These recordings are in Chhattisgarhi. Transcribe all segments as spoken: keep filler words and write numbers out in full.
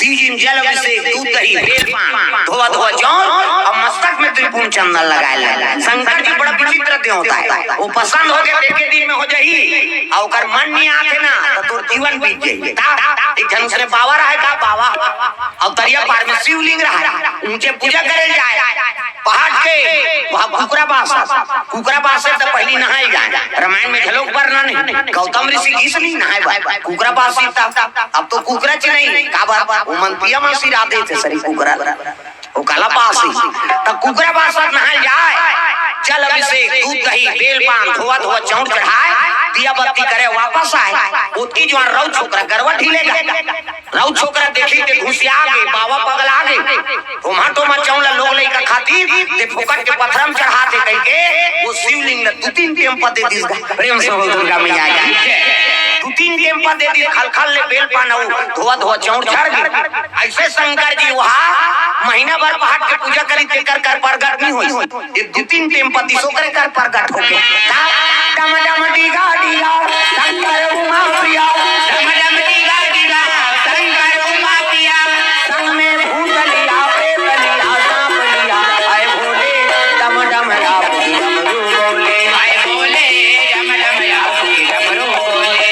शिव जी में जल अभिषेक, दूध दही, बेल पान, धोवा धोवा जौन अउ मस्तक में त्रिपुंड चंदन लगाए ले। शंकर जी बड़ा विचित्र देवता हे, वो पसंद हो गए, एके दिन में हो जाही, अउ ओकर मन नहीं आथे ना, तो तोर जीवन बीत जाही। ता एक झन उसने बाबा रहे का बाबा, अउ तरिया पार में शिवलिंग रहे, ऊंचे पूजा करे जाए। पहाड़ के वहाँ कुकरा बास हे। कुकरा बास हे त पहली नहाए जाए। रामायण में घलोक वर्णन हे। गौतम ऋषि घिस नहीं नहाए बा। कुकरा बास हे त अब तो कुकरा च नहीं। काबर? वो मन पिया मन सिरा देथे सरी कुकरा। वो काला बास हे। त कुकरा बास हे त नहाए जाए। जल अभिषेक, दूध दही, बेल पान, धोवा धोवा चौंड़ चढ़ाए, दिया बत्ती करे, वापस आए। ओतकी जुवार रउत छोकरा गरवा ढीले गा। रउत छोकरा देखी ते घुसिया गे, बाबा पगला गे। टोमा टोमा चौंड़ ल लोग लइका खातिर ते फोकट के पथरा म चढ़ा दे कहिके वो शिवलिंग ल दू तीन टेम्पा दे दिस गा। प्रेम से बोल दुर्गा मैया की जय। दू तीन टेम्पा दे दिस, खल खल ले बेल पान अउ धोवा धोवा चौंड़ झर गे। अइसे शंकर जी वहाँ महीना भर पहाड़ के पूजा करी, तेकर कर परगट नहीं होइस। ये दू तीन टेम्पा दिस ओकरे कर परगट हो गे। डम डम डीगा डीगा शंकर उमा प्रिया। डम डम डीगा डीगा शंकर उमा प्रिया। संग में भूत लिया, प्रेत लिया, सांप लिया। आए भोले डम डम आप डमरू बोले। आए भोले डम डम आप डमरू बोले।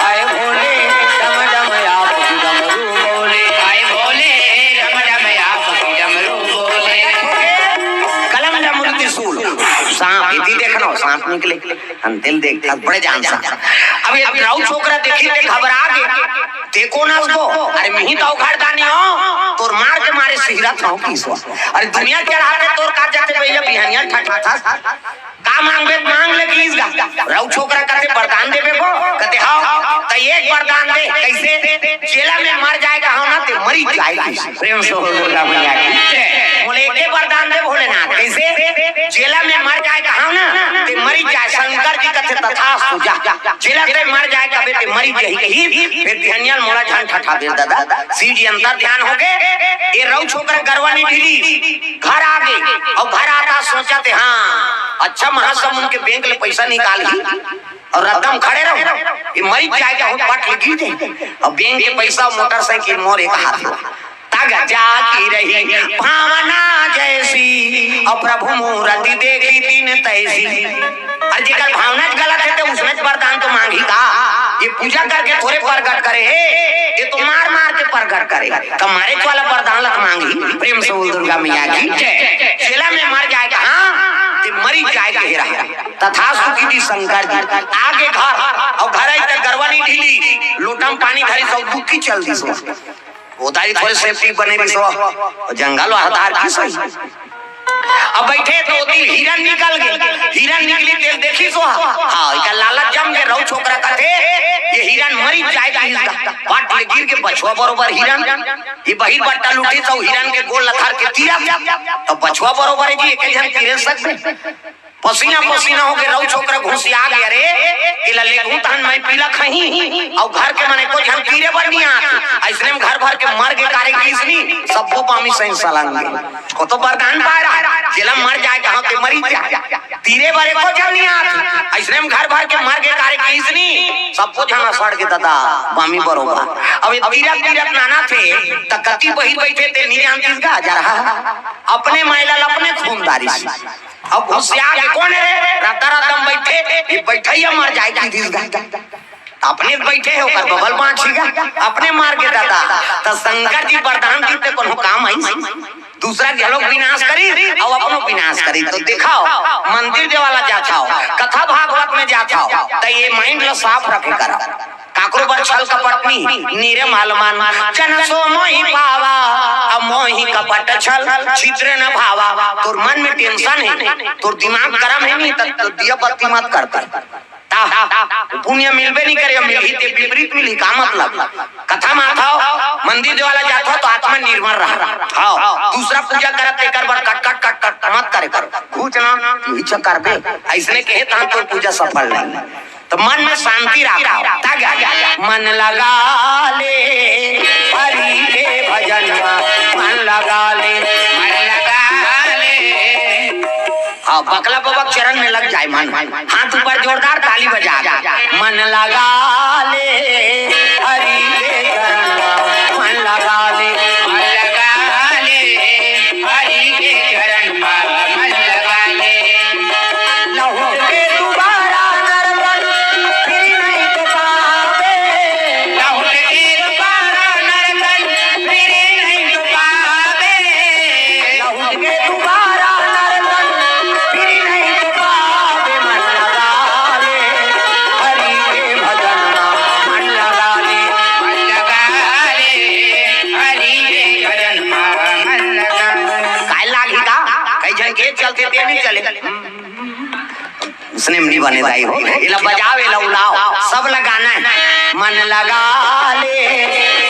आए भोले डम डम आप डमरू बोले। आए भोले डम डम आप डमरू बोले। कलम डमरू त्रिशूल। सांप, इति देखना, सांप निकले। हम दिल देखता, बड़े जान सा। अब ये रउत छोकरा देखी ते घबरा गे। ते कोन अस गो? अरे मिही तो अवघड़दानी हो। तोर मार के मारे सिहरत हो किसो। अरे दुनिया के राहते तोर का जाथे भैया बिहनिया ठठाथस। का मांगबे मांग ले किस गा। रउत छोकरा कथे वरदान देबे गो। कथे हव। त एक वरदान दे। कइसे? जेला में मर जाए कहांव ना ते मरी जाए किस। प्रेम से बोल दुर्गा मैया की जय। बोले एके वरदान दे भोलेनाथ। कइसे? जेला में मर जाए कहांव ना, ते मरी जाए। शंकर जी कथे तथास्तु जा। जेला ते मर जाए कबे ते मरी जाही कही, फेर ध्यानियल मोला झन ठठाबे दादा। शिव जी अंतर ध्यान हो गे, ये रउत छोकरा गरवा नहीं ढीली, घर आ गे, अउ घर आता सोचा ते हाँ, अच्छा महासमुंद के बैंक ले पैसा निकाल ही, अउ रद्दा म खड़े रहो, ये मरी जाए कहूं पट ले गिर जाए, अउ बैंक के पैसा मोटरसाइकिल मोर एक हाथ में। तग जाकी रही भावना जैसी, अउ प्रभु मूरति देखी तिन तैसी। अउ जेकर भावना च गलत हे, ते उसने च वरदान तो मांगही का? ये पूजा करके थोरे परगट करे हे, ये तो मार मार के परगट करे। त मारे च वाला वरदान ल त मांगही। प्रेम से बोल दुर्गा मैया की जय। जेला में मर जाए कहां, ते मरी जाए के हे रहा। तथास्तु कीदी शंकर जी। आगे घर, अउ घर आई त गरवा नहीं ढीली, लोटा म पानी धरी सौ दुखी चल दी सो। ओ दाई थोरे सेफ्टी बने रही सो, जंगल वाला धार की सही। अब बैठे तो ओती हिरन निकल गे, हिरन निकली तेल देखी सो। हाँ, इका लालच जम के रउत छोकरा कथे, ये हिरन मरी जाए कहिस गा। पाट ले गिर के बछवा बरोबर हिरन, ये बहिर बट्टा लूटी तो हिरन के गोड़ लथार के तीरा, तो बछवा बरोबर हे जी, एके झन तीरे सकथे। पसीना पसीना होके रउत छोकरा घुसिया गे, अरे, एला लेगहूं तहन मैं पीला खही, अउ घर के मन एको झन तीरे बर नहीं आत। अइसने में घर भर के मर गे कारे किसनी, सब्बो बामी सही सलंग गे। ओ तो वरदान पाए रहा, जेला मर जाए कहां ते मरी जाए। तीरे बर एको झन नहीं आत। अइसने में घर भर के मर गे कारे किसनी, सब्बो झन सड़ गे दादा, बामी बरोबर। अब ये तीरत तीरत नाना थे, त कती बहिर बैठे ते नहीं जानतीस गा, जा रहा। अपने माइला ल अपने खून दारिस। अब घुसिया के कोन हे रे? रद्दा रद्दा म बइठे, ये बइठइया मर जाए कहिस गा। अपने बइठे हे, ओकर बबल बांची गा, अपने मार के दादा। त शंकर जी वरदान दीस ते कोनो काम आइस? दूसरा घलोक विनाश करिस, अउ अपनो विनाश करिस। त देखव, मंदिर देवाला जाथव, कथा भागवत में जाथव, त ये mind ल साफ रखे करव। काकरो बर छल कपट नहीं, निरमल मन, जन सो मोहि पावा, अब मोहि कपट छल, छिद्र न भावा। तोर मन में tension हे, तोर दिमाग गरम हे नहीं, त, त दिया बत्ती मत करते। ता, पुण्य मिलबे नहीं करे, मिलही ते विपरीत मिलही, का मतलब? कथा में आथव, मंदिर देवाला जाथव, त आत्मा निर्मल रहा। हाँ, दूसरा पूजा करत, तेकर बर कट, कट, कट, कट मत करे करो। कुछ ना, इच्छा करबे, अइसने कहे, तहां तोर पूजा सफल नहीं। त मन में शांति राखव। ता गा, मन लगा ले हरि के भजन। मन लगा ले, मन लगा ले। हाँ, बकला बाबा के चरण में लग जाए मन। हाथ ऊपर जोरदार ताली बजा के। मन लगा ले, हरि के चरण में मन लगा ले। मन लगा ले, हरि के चरण में मन लगा ले। लहुट के दोबारा नरतन फिर नहीं तो पावे। लहुट के दोबारा नरतन फिर नहीं तो पावे। लहुट के दोबारा नरतन फिर नहीं तो पावे। मन लगा ले, हरि के भजन में मन लगा ले। मन लगा ले, हरि के भजन में मन लगा ले। काय लागही का? कई झन के चलथे ते नहीं चले। उसने नहीं बने दाई हो, एला बजाओ, एला उलाओ, सब लगाना है। मन लगा ले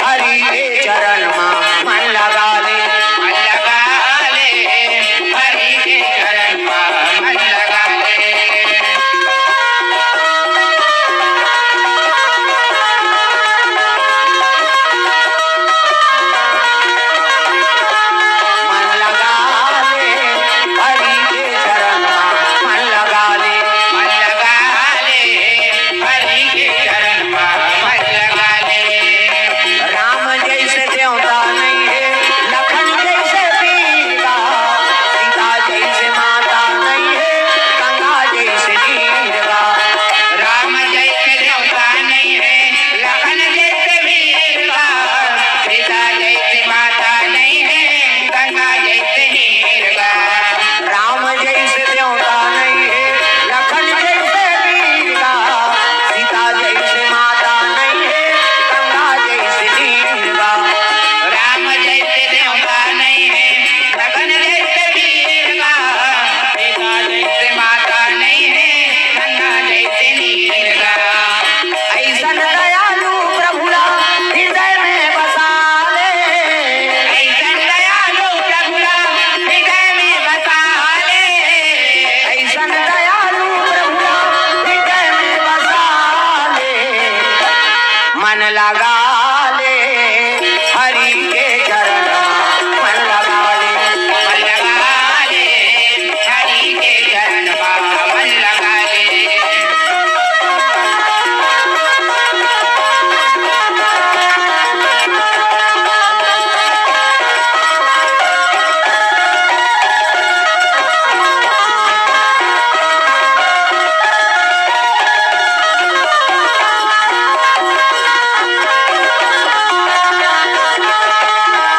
हरि के चरण मा, मन लगा ले। मन लगा ले हरि के चरण मा, मन लगा ले। मन लगा ले हरि के चरण मा, मन लगा ले। मन लगा ले हरि के चरण मा, मन लगा ले। राम जैसे देवता नहीं है, लखन जैसे वीर गा, सीता जैसे माता नहीं है, गंगा जैसे वीर गा। राम जैसे देवता नहीं है, लखन जैसे वीर गा, सीता जैसे माता नहीं है, गंगा जैसे वीर गा। राम जैसे देवता नहीं है, लखन जैसे वीर गा, सीता जैसे माता नहीं है, गंगा जैसे वीर गा। राम जैसे देवता नहीं है, लखन जैसे वीर गा, सीता जैसे माता नहीं है, गंगा जैसे वीर गा। ऐसन दयालु प्रभु ला हृदय में बसा ले। ऐसन दयालु प्रभु ला हृदय में बसा ले। ऐसन दयालु प्रभु ला हृदय में बसा ले। मन लगा ले हरि के चरण मा, मन लगा ले। मन लगा ले हरि के चरण मा, मन लगा ले।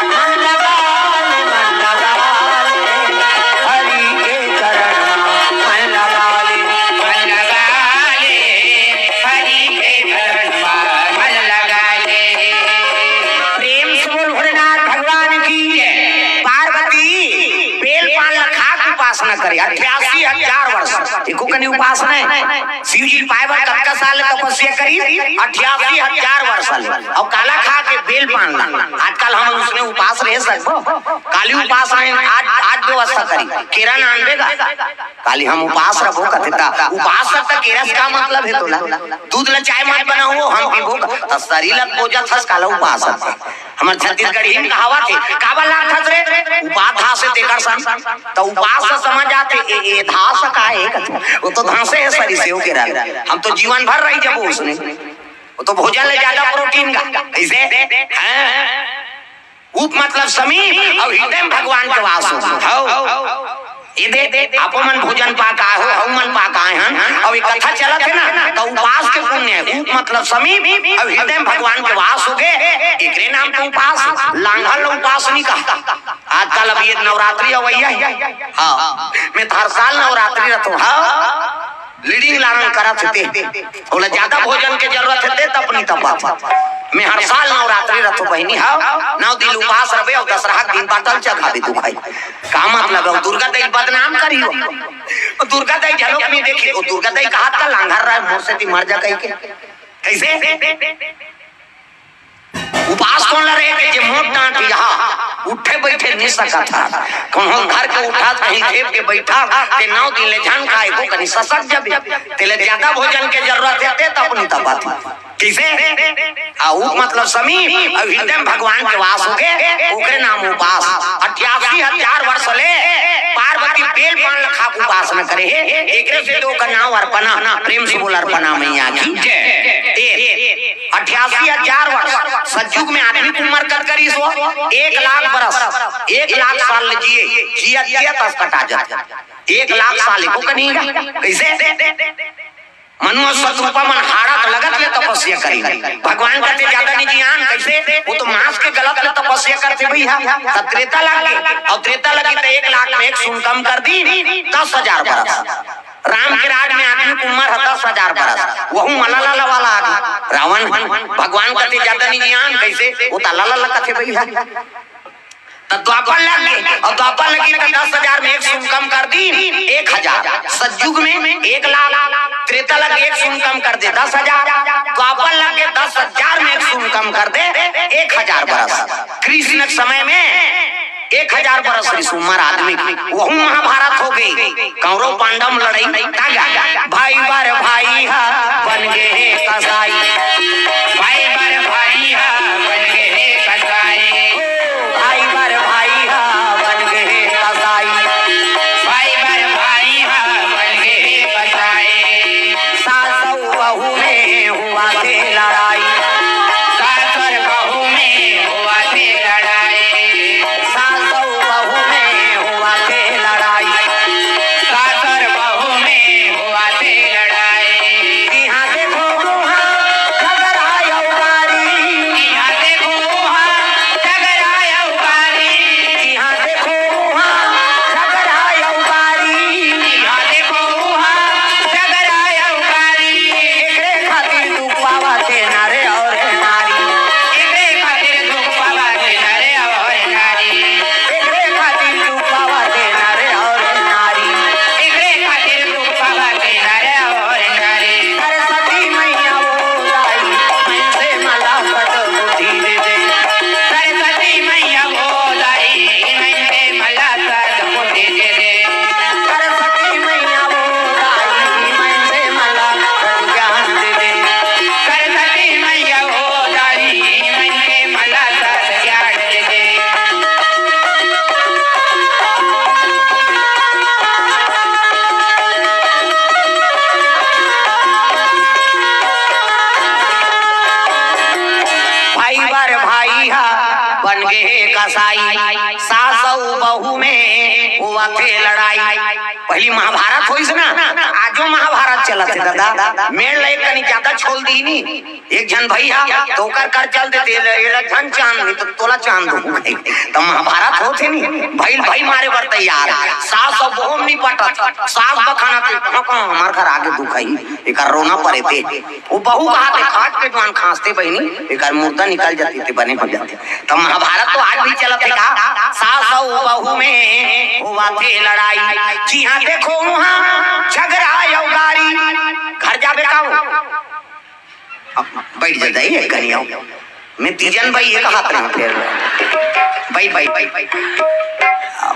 मन लगा ले, मन लगा ले, हरि के चरण मा मन लगा ले। मन लगा ले, हरि के चरण मा मन लगा ले। प्रेम से बोल भोलेनाथ भगवान की। पार्वती बेल पान ला खा के उपासना करे, अट्ठासी हजार वर्ष। एको कनी उपासना है। शिव जी पाए बर कतका साल ले तपस्या करी? अट्ठासी हजार वर्ष ले। अउ काला खा के? बेल पान ला। आजकल हम उसने उपास रह सकबो? काली उपास रहे, आज, आज व्यवस्था करी। केरा ना आनबे गा? काली हम उपास रखबो कथे ता। उपास रख त केरा से का मतलब है तोला? दूध ला चाय मत बनाओ, हम पीबो गा। त शरीर ला बोजत हस, काला उपास रख। हमर छत्तीसगढ़ी में कहावत है, "काबर लागथस रे? उपास से तेकर सन।" त उपास से समझ आथे, ए, ए धास का है कथे। वो तो धासे है सरी से, ओके रह। हम तो जीवन भर रही जब उसने। वो तो भोजन ले ज्यादा प्रोटीन का। ऐसे? हाँ। उप मतलब समीप, अउ हृदय में भगवान के वास हो। हौ। ये दे, दे, आपो मन भोजन पा के आए हो, हौ मन पा के आए हन। अउ ये कथा चलत है ना, त उपास के पुण्य है। उप मतलब समीप, अउ हृदय में भगवान के वास हो गए, एकरे नाम तो उपास। लांघल उपास नहीं कहा। आजकल अब ये नवरात्रि अवैया है। हाँ, मैं तो हर साल नवरात्रि रहता हूँ। हाँ। लीडिंग लारंग करत हे ते। ओला ज्यादा भोजन के जरूरत हे ते, तपनी तपत। मैं हर साल नवरात्रि रथो बहिनी, हव, नौ दिन उपास रबे अउ दसरहा के दिन बाटल चघाबे तू खाई। का मतलब हे? दुर्गा दई बदनाम करियो। दुर्गा दई झलोक नहीं देखी, ओ दुर्गा दई कहात का लांघर रहे, मोर सेती मर जा कहिके। कैसे? उपास कोन ला रहे के जे मोट डांट यहाँ उठे बैठे नहीं सकत हा। कहूँ घर के उठा कहीं खेप के बैठा ते नौ दिन ले झन खाए को कहीं ससक जबे। तेले ज्यादा भोजन के जरूरत हे ते तपनी तपत। कइसे? अउप मतलब समीप, अउ हृदय में भगवान के वास होगे, ओकरे नाम उपास। अठासी हजार वर्ष ले पार्वती बेल पान ल खा के उपासना करे हे, एकरे से तो ओकर नाम अर्पणा। प्रेम से बोल, अर्पणा मैया की जय। ए, अठासी हजार वर्ष, सतयुग में आदमी के उम्र कतका रिहिस हो? एक लाख बरस, एक लाख साल ले जिए, जियत जियत अस कटा जात। एक लाख साल एको कनी गा। कइसे? मनु अउ शतरूपा मन हाड़ा के लगत ले तपस्या करिन। भगवान कथे जादा नइ जियान, कइसे? वो तो मांस के गलत ले तपस्या करथे भइया। त त्रेता लग गे, अउ त्रेता लग गे त एक लाख में एक शून्य कम कर दीन, दस हजार बरस। राम के राज में आदमी के उम्र ह दस हजार बरस, वहू म लला लला वाला आगे। रावण भगवान कथे जादा नइ जियान, कइसे? वो त लला लला कथे भइया। त द्वापर लग गे, अउ द्वापर लगी त दस हजार में एक शून्य कम कर दीन, एक हजार। सतयुग में एक लाख, त्रेता लग एक शून्य कम कर दे, दस हजार। द्वापर लग गे, दस हजार में एक शून्य कम कर दे, एक हजार बरस। कृष्ण के समय में एक हजार बरस रिहिस उम्र आदमी के, वहू महाभारत होगे। कौरव पांडव लड़ई, तागा भाई बर भाई हा बन गे हे कसाई। भाई बर भाई हा बन गे हे कसाई। भाई बर भाई हा बन गे हे कसाई। भाई बर भाई हा बन गे हे कसाई। सास अउ बहू में हुआ थे लड़ाई। सास अउ बहू में हुआ थे लड़ाई। सास अउ बहू में हुआ थे लड़ाई। सास अउ बहू में हुआ थे लड़ाई। इहाँ देखो उहाँ झगड़ा अउ गारी। इहाँ देखो उहाँ झगड़ा अउ गारी। इहाँ देखो उहाँ झगड़ा अउ गारी। इहाँ देखो उहाँ झगड़ा अउ गारी। एकरे खातिर दुख पावा थे नर अउ नारी। एकरे खातिर दुख पावा थे नर अउ नारी। एकरे खातिर दुख पावा थे नर अउ नारी। एकरे खातिर दुख पावा थे नर अउ नारी। सरस्वती मैया वो दाई, मनसे मला सद्बुद्धि दे दे। सरस्वती मैया वो दाई, मनसे मला सद्बुद्धि दे दे। सरस्वती मैया वो दाई, मनसे मला सद्ज्ञान दे दे। सरस्वती मैया वो दाई, मनसे मला सद्ज्ञान दे दे। भाई बर भाई हा बन गे हे कसाई, सास अउ बहू में होवत हे लड़ाई। पहिली महाभारत होइस ना, आजो महाभारत चलत हे ददा। मेड़ ल एक कनी जादा छोल दीन, एक झन भई हा, त ओकर कर चल देते, एला, एला झन चांद, नहीं त तोला चांद दूँ। त महाभारत होत हे नी, भई ल भई मारे बर तैयार। सास अउ बहू म नी पटत, सास बखानत हे, "कहाँ, कहाँ, हमर घर आगे दुख हे, एकर रोना परे ते।" वो बहू कहाथे, "खाट के जुआन खांसते बहिनी, एकर मुर्दा निकल जाती ते बने हो जाते।" त महाभारत तो आज भी चलत हे का? सास अउ बहू में होवत हे लड़ाई, जिहाँ देखो उहाँ झगड़ा अउ गारी। घर जाबे का हो? अब बैठ जा दाई, एक कनी आओ। मैं तीजन बाई एक हाथ रहा फिर। बाई, बाई, बाई, बाई।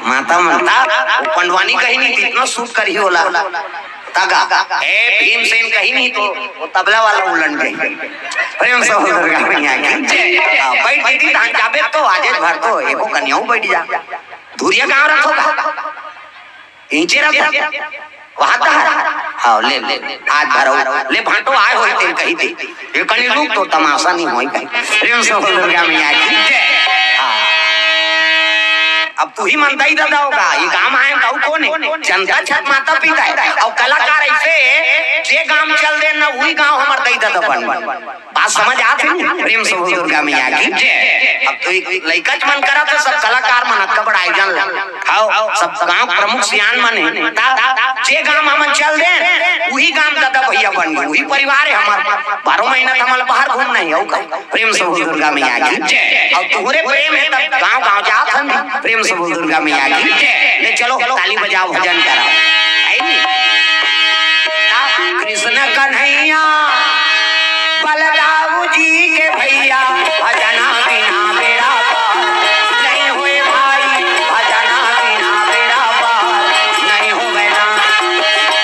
माता ममता, वो पंडवानी कहीं नहीं थी, इतना सूट करी होला। तागा, ए भीमसेन कहीं नहीं तो वो तबला वाला उलन गई। प्रेम से बोल दुर्गा मैया की जय। हाँ, बैठ दीदी, धान जाबे तो आजे भर तो एको कनियाऊ बैठ जा। धुरिया गाँव रखोगा। इंचे रख, वहाँ तहार। हाँ, ले, ले, ले। आज भरो, ले भांटो आए होई तेन कही दे। ये कनी रुक तो तमाशा नहीं होई कहीं। प्रेम से बोल दुर्गा मैया की जय। हाँ। अब तू ही मन दाई ददा होगा, ये गांव आए तो कौन है? जनता छत माता पिता है। और कलाकार ऐसे, जे गांव चल दे ना, वही गांव हमार दाई ददा बन। बात समझ आत हे नी? प्रेम से बोल दुर्गा मैया की जय। अब तो एक लइका च मन करत हे, सब कलाकार मन अतका बड़ा आयोजन ला। हाव, सब गांव प्रमुख सियान मन हे। ता जे गांव हमन चल दे, उही गांव ददा भैया बन गे, उही परिवार हे हमर। बारह महीना त हमन बाहर घूमना हे, अउ का? प्रेम से बोल दुर्गा मैया की जय। अउ तुहरे प्रेम हे तब गांव गांव जात हन। प्रेम से बोल दुर्गा मैया की जय। ले चलो, ताली बजाओ, भजन कराओ। आई नी? कृष्ण कन्हैया बलदाऊ जी के भैया, भजना बिना बेड़ा पार। नहीं होए भाई, भजना बिना बेड़ा पार। नहीं होवे ना।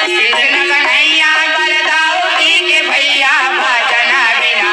कृष्ण कन्हैया बलदाऊ जी के भैया, भजना बिना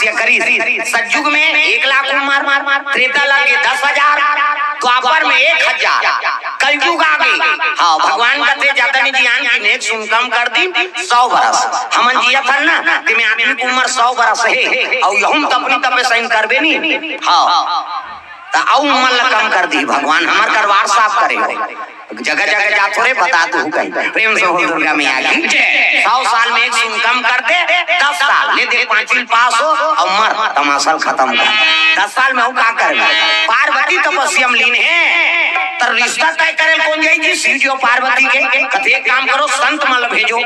तपस्या करिस। सतयुग में एक लाख उमर, त्रेता लगे दस हजार, द्वापर में एक हजार, कलयुग आगे। हाँ, भगवान कथे जातन जियान कि नेक सुन कम कर दी, सौ बरस। हमन जियत हन ना, तेमे आदमी के उमर सौ बरस हे, अउ यहूं त अपनी तपे सही करबे नी। हाँ, त अउ उमर ला कम कर दी भगवान, हमर करवार साफ करे हो। जगह जगह जात हो रे, बता दू कहीं। प्रेम से बोल दुर्गा मैया की जय। सौ साल में एक सुन कम कर दे, दस साल ले दे, पांचवी पास हो अउ मर, तमाशा ल खत्म कर। दस साल में अउ का करे? पार्वती तपस्या में लीन हे, त रिश्ता तय करे कोन जाई जी? शिव जी अउ पार्वती के। कथे एक काम करो, संत मन ल भेजो,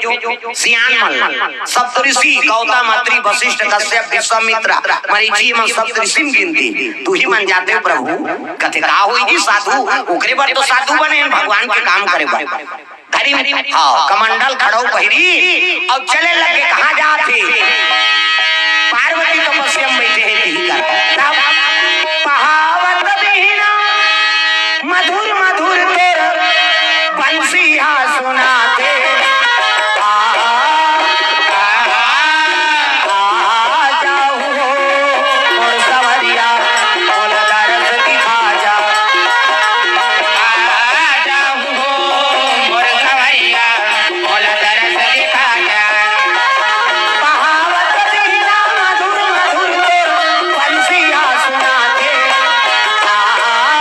सियान मन ल। सप्तऋषि गौतम, अत्रि, वशिष्ठ, कश्यप, विश्वामित्र, मरीचि, मन सप्तऋषि में गिनती। तू ही मन जाते हो प्रभु। कथे का होई जी साधु? ओकरे बर तो साधु बने हैं, भगवान के काम करे बर। धरी, हाँ, कमंडल खड़ो पहिरी अउ चले लगे। कहाँ जात हे? पार्वती तपस्या में बैठे हैं, यही कर। तब पहावत बिहना मधुर मधुर तोर बंसिया सुनाथे। आ, आ, आ, आ जाहू हो मोर सवरिया, मोला दरस दिखा जा। आ जाहू हो मोर सवरिया, मोला दरस दिखा जा। पहावत बिहना मधुर मधुर तोर बंसिया सुनाथे। आ, आ,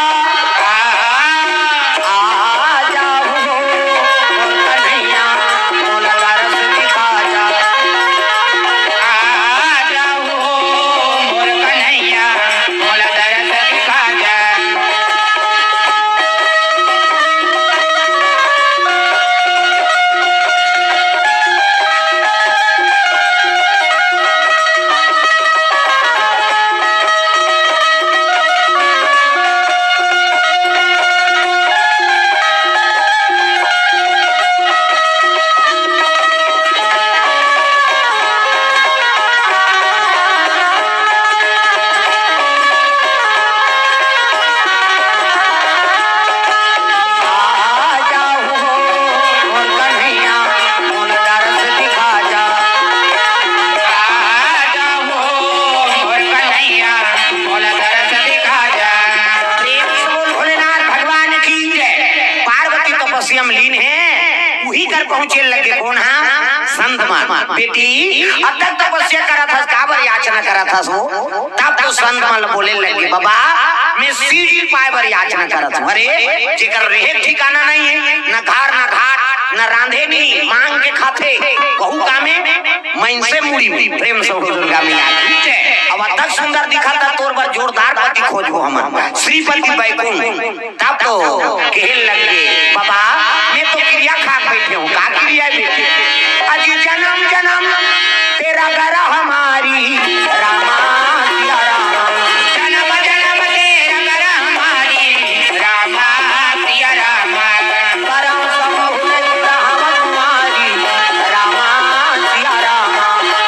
आ, आ जाहू हो मोर कन्हैया, मोला दरस दिखा जा। आ जाहू हो मोर कन्हैया, मोला दरस दिखा जा। आ जाहू हो मोर कन्हैया, मोला दरस दिखा जा। आ जाहू हो मोर कन्हैया, मोला दरस दिखा जा। प्रेम से बोल भोलेनाथ भगवान की जय। पार्वती तपस्या में लीन हे, उही कर पहुंचे लगे। कोन हा? संत मन। बेटी, अब तक तपस्या करत हस, काबर याचना करत हस हो? तब तो संत मन बोले लगे, बाबा, मैं शिव जी पाए बर याचना करत हूँ। अरे, जेकर रेहे ठिकाना नहीं है, न घर, न घाट, न रांधे नहीं, मांग के खाथे, वहू कामे, मनसे मुड़ी में। प्रेम से हो दुर्गा मैया की जय। अब अतक सुंदर दिखा था, तोर बर जोरदार पति खोजबो हमन, श्रीपति बैकुंठ। तब तो कहे लगे, बाबा, मैं तो किरिया खा के बैठे हूँ। का किरिया है बेटी? अजी जन्म जन्म तेरा गरह मारी, रामा सिया रामा। जन्म जन्म तेरा गरह मारी, रामा सिया रामा। परम समहुन राम कुमारी, रामा सिया रामा।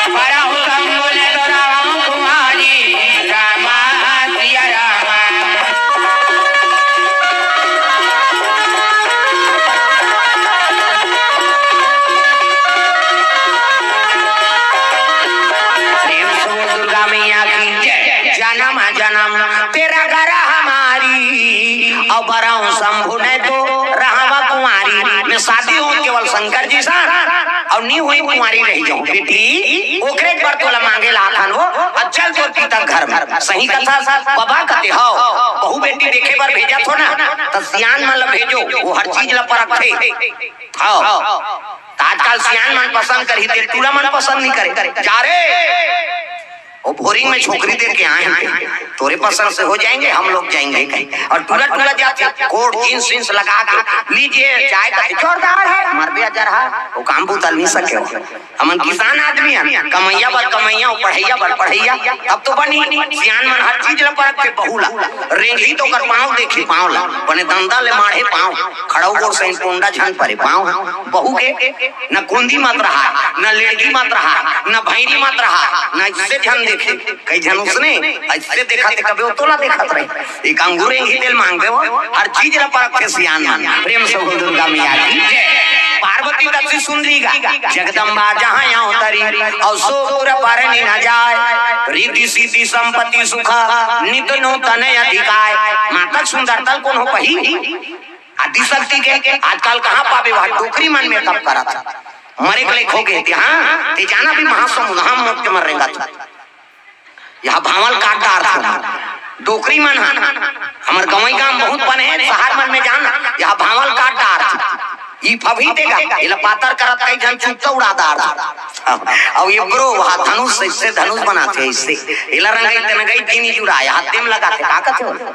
परम समहुन राम कुमारी, रामा सिया रामा। प्रेम से बोल दुर्गा मैया की जय। जन्म जन्म तेरा गरह मारी, अउ बरहूं शंभु नहीं तो रहवा कुंवारी। मैं शादी हों केवल शंकर जी सा, अउ नी होई कुंवारी रह जाऊं। बेटी, ओकरे बर तोला मांगे ला आथन हो, अउ चल तोर पिता घर में। सही कथा सा, बाबा कथे हो, बहू बेटी देखे बर भेजत हो ना, त सियान मन ला भेजो, वो हर चीज ला परखथे। हो। त आजकल सियान मन पसंद करही, ते टूरा मन पसंद नहीं करे। जा रे, वो बोरिंग में छोकरी देख के आए हैं, तोरे पसंद से हो जाएंगे, हम लोग जाएंगे कहीं। और टूरा टूरा जाते, कोट जींस वींस लगा के, लीजिए चाय का जोरदार है, मर भी अजर है, वो काम बूता नहीं सके हो। हमन किसान आदमी हन, कमैया बर कमैया, पढ़ैया बर पढ़ैया, तब तो बनी। सियान मन हर चीज ल परखथे, बहू ला। रेंगही तो ओकर पाँव देखी, पाँव ला। बने दंदा ले माढ़े पाँव, खड़ऊ गोड़ सही पोंडा झन परे पाँव। बहू के न कुंदी मत रहा, न लेड़गी मत रहा, न भैरी मत रहा, न इससे झन देखे। कई झन उसने ऐसे देखा थे, कभी वो तोला देखत रहे। एक अंगूर रेंगही तेल मांग दे, वो हर चीज ल परखथे सियान मन। प्रेम से बोल दुर्गा मैया की जय। पार्वती दक्षिण सुंदरी गा, जगदम्बा जहाँ अवतरी, अउ सो पुर बरनि न जाय। रिद्धि सिद्धि संपत्ति सुख नित नूतन अधिकाय। मातक सुंदरता ल कोनो पही? आदिशक्ति के आजकल कहाँ पाबे, वह डोकरी मन मेकअप करत। मरे के लइक हो गे ते, हाँ, ते जाना भी महासमुद्र, हम मोट के मर रेंगा तू। यह भांवल काट डारथे। डोकरी मन ह, हमर गंवई गांव बहुत बने हे, शहर मन में जान, यह भांवल काट डारथे। ई फभी देगा, एला पातर करत कई झन चुपता उड़ा डारथे। अउ ये ब्रो, वह धनुष, इससे धनुष बनाथे, इससे। एला रंगई ते नगई जिनी जुड़ा, यह तेम लगाथे, का कथे ओला?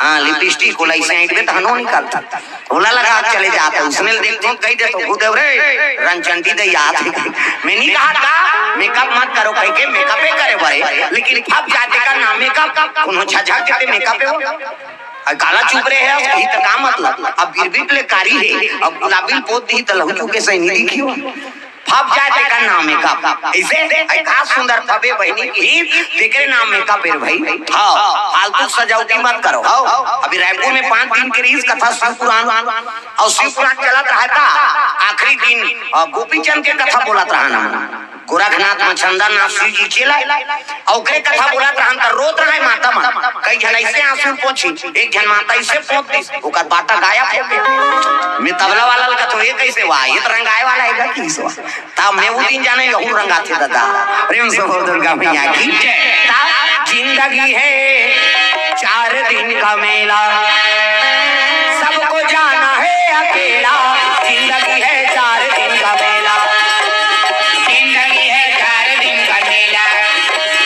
हाँ, लिपस्टिक ओला अइसे ऐंठबे त हनो निकलता। ओला लगा के चले जात, उसने ल देखथों, कहि देथों, "गुरुदेव रे, रंचंटी दे याद हे।" मैं नहीं कहा का, मेकअप मत करो कहिके, मेकअपे करे बरे, लेकिन फब जाय तेकर नाम मेकअप, कोनो झझक के मेकअप हे वो। अउ काला चुप रहे हे, ही त का मतलब? अब बिरबिट ले कारी हे, अब गुलाबी ल पोत दिही त लहू चुके सही नहीं दिखी हो। फब जाय तेकर नाम मेकअप। अइसे? अइ का सुंदर फबे बहिनी की, तेकरे नाम मेकअप हे रे भाई। हाँ, फालतू सजावटी मत करो। हाँ, अभी रायपुर में पांच दिन के रिहिस कथा शिव पुराण, अउ शिव पुराण चलत रहय ता आखिरी दिन, अ, गोपीचंद के कथा बोलत रहन। गोरखनाथ म चंदननाथ शिव जी चेला, अउ ओकरे कथा बोलत रहन त रोत रहय माता मन। कई झन अइसे आंसू पोंछी, एक झन माता अइसे पोंछ दिस, ओकर बाटा गायब हो गे। मैं तबला वाला ल कथों, "ये कइसे हुआ? ये त रंगाय वाला हे गा, कइसे हुआ?" तब मैं वो दिन जाने यहू रंगाथे दादा। प्रेम से बोल दुर्गा मैया की। तब जिंदगी है चार दिन का मेला, सबको जाना है अकेला। जिंदगी है चार दिन का मेला, जिंदगी है चार दिन का मेला,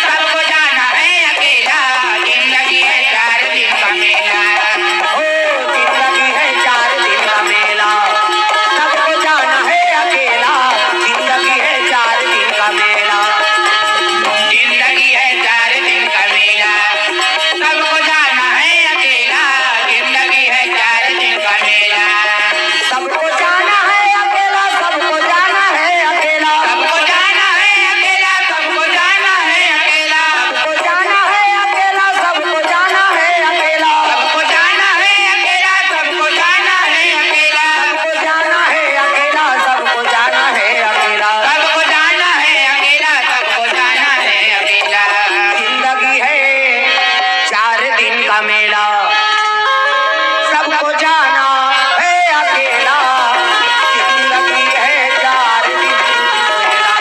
सबको जाना है अकेला। जिंदगी है चार दिन का मेला। ओ, जिंदगी है चार दिन का मेला, सबको जाना है अकेला। जिंदगी है चार दिन का मेला, जिंदगी है चार दिन का मेला, सबको जाना है अकेला। जिंदगी है चार दिन का मेला, सबको जाना है अकेला, सबको जाना है अकेला, सबको जाना है अकेला, सबको जाना है अकेला, सबको जाना है अकेला, सबको जाना है अकेला, सबको जाना है अकेला, सबको जाना है अकेला, सबको जाना है अकेला, सबको जाना है अकेला, सबको जाना है अकेला। जिंदगी है चार दिन का मेला, सबको जाना है अकेला। जिंदगी है चार दिन का मेला,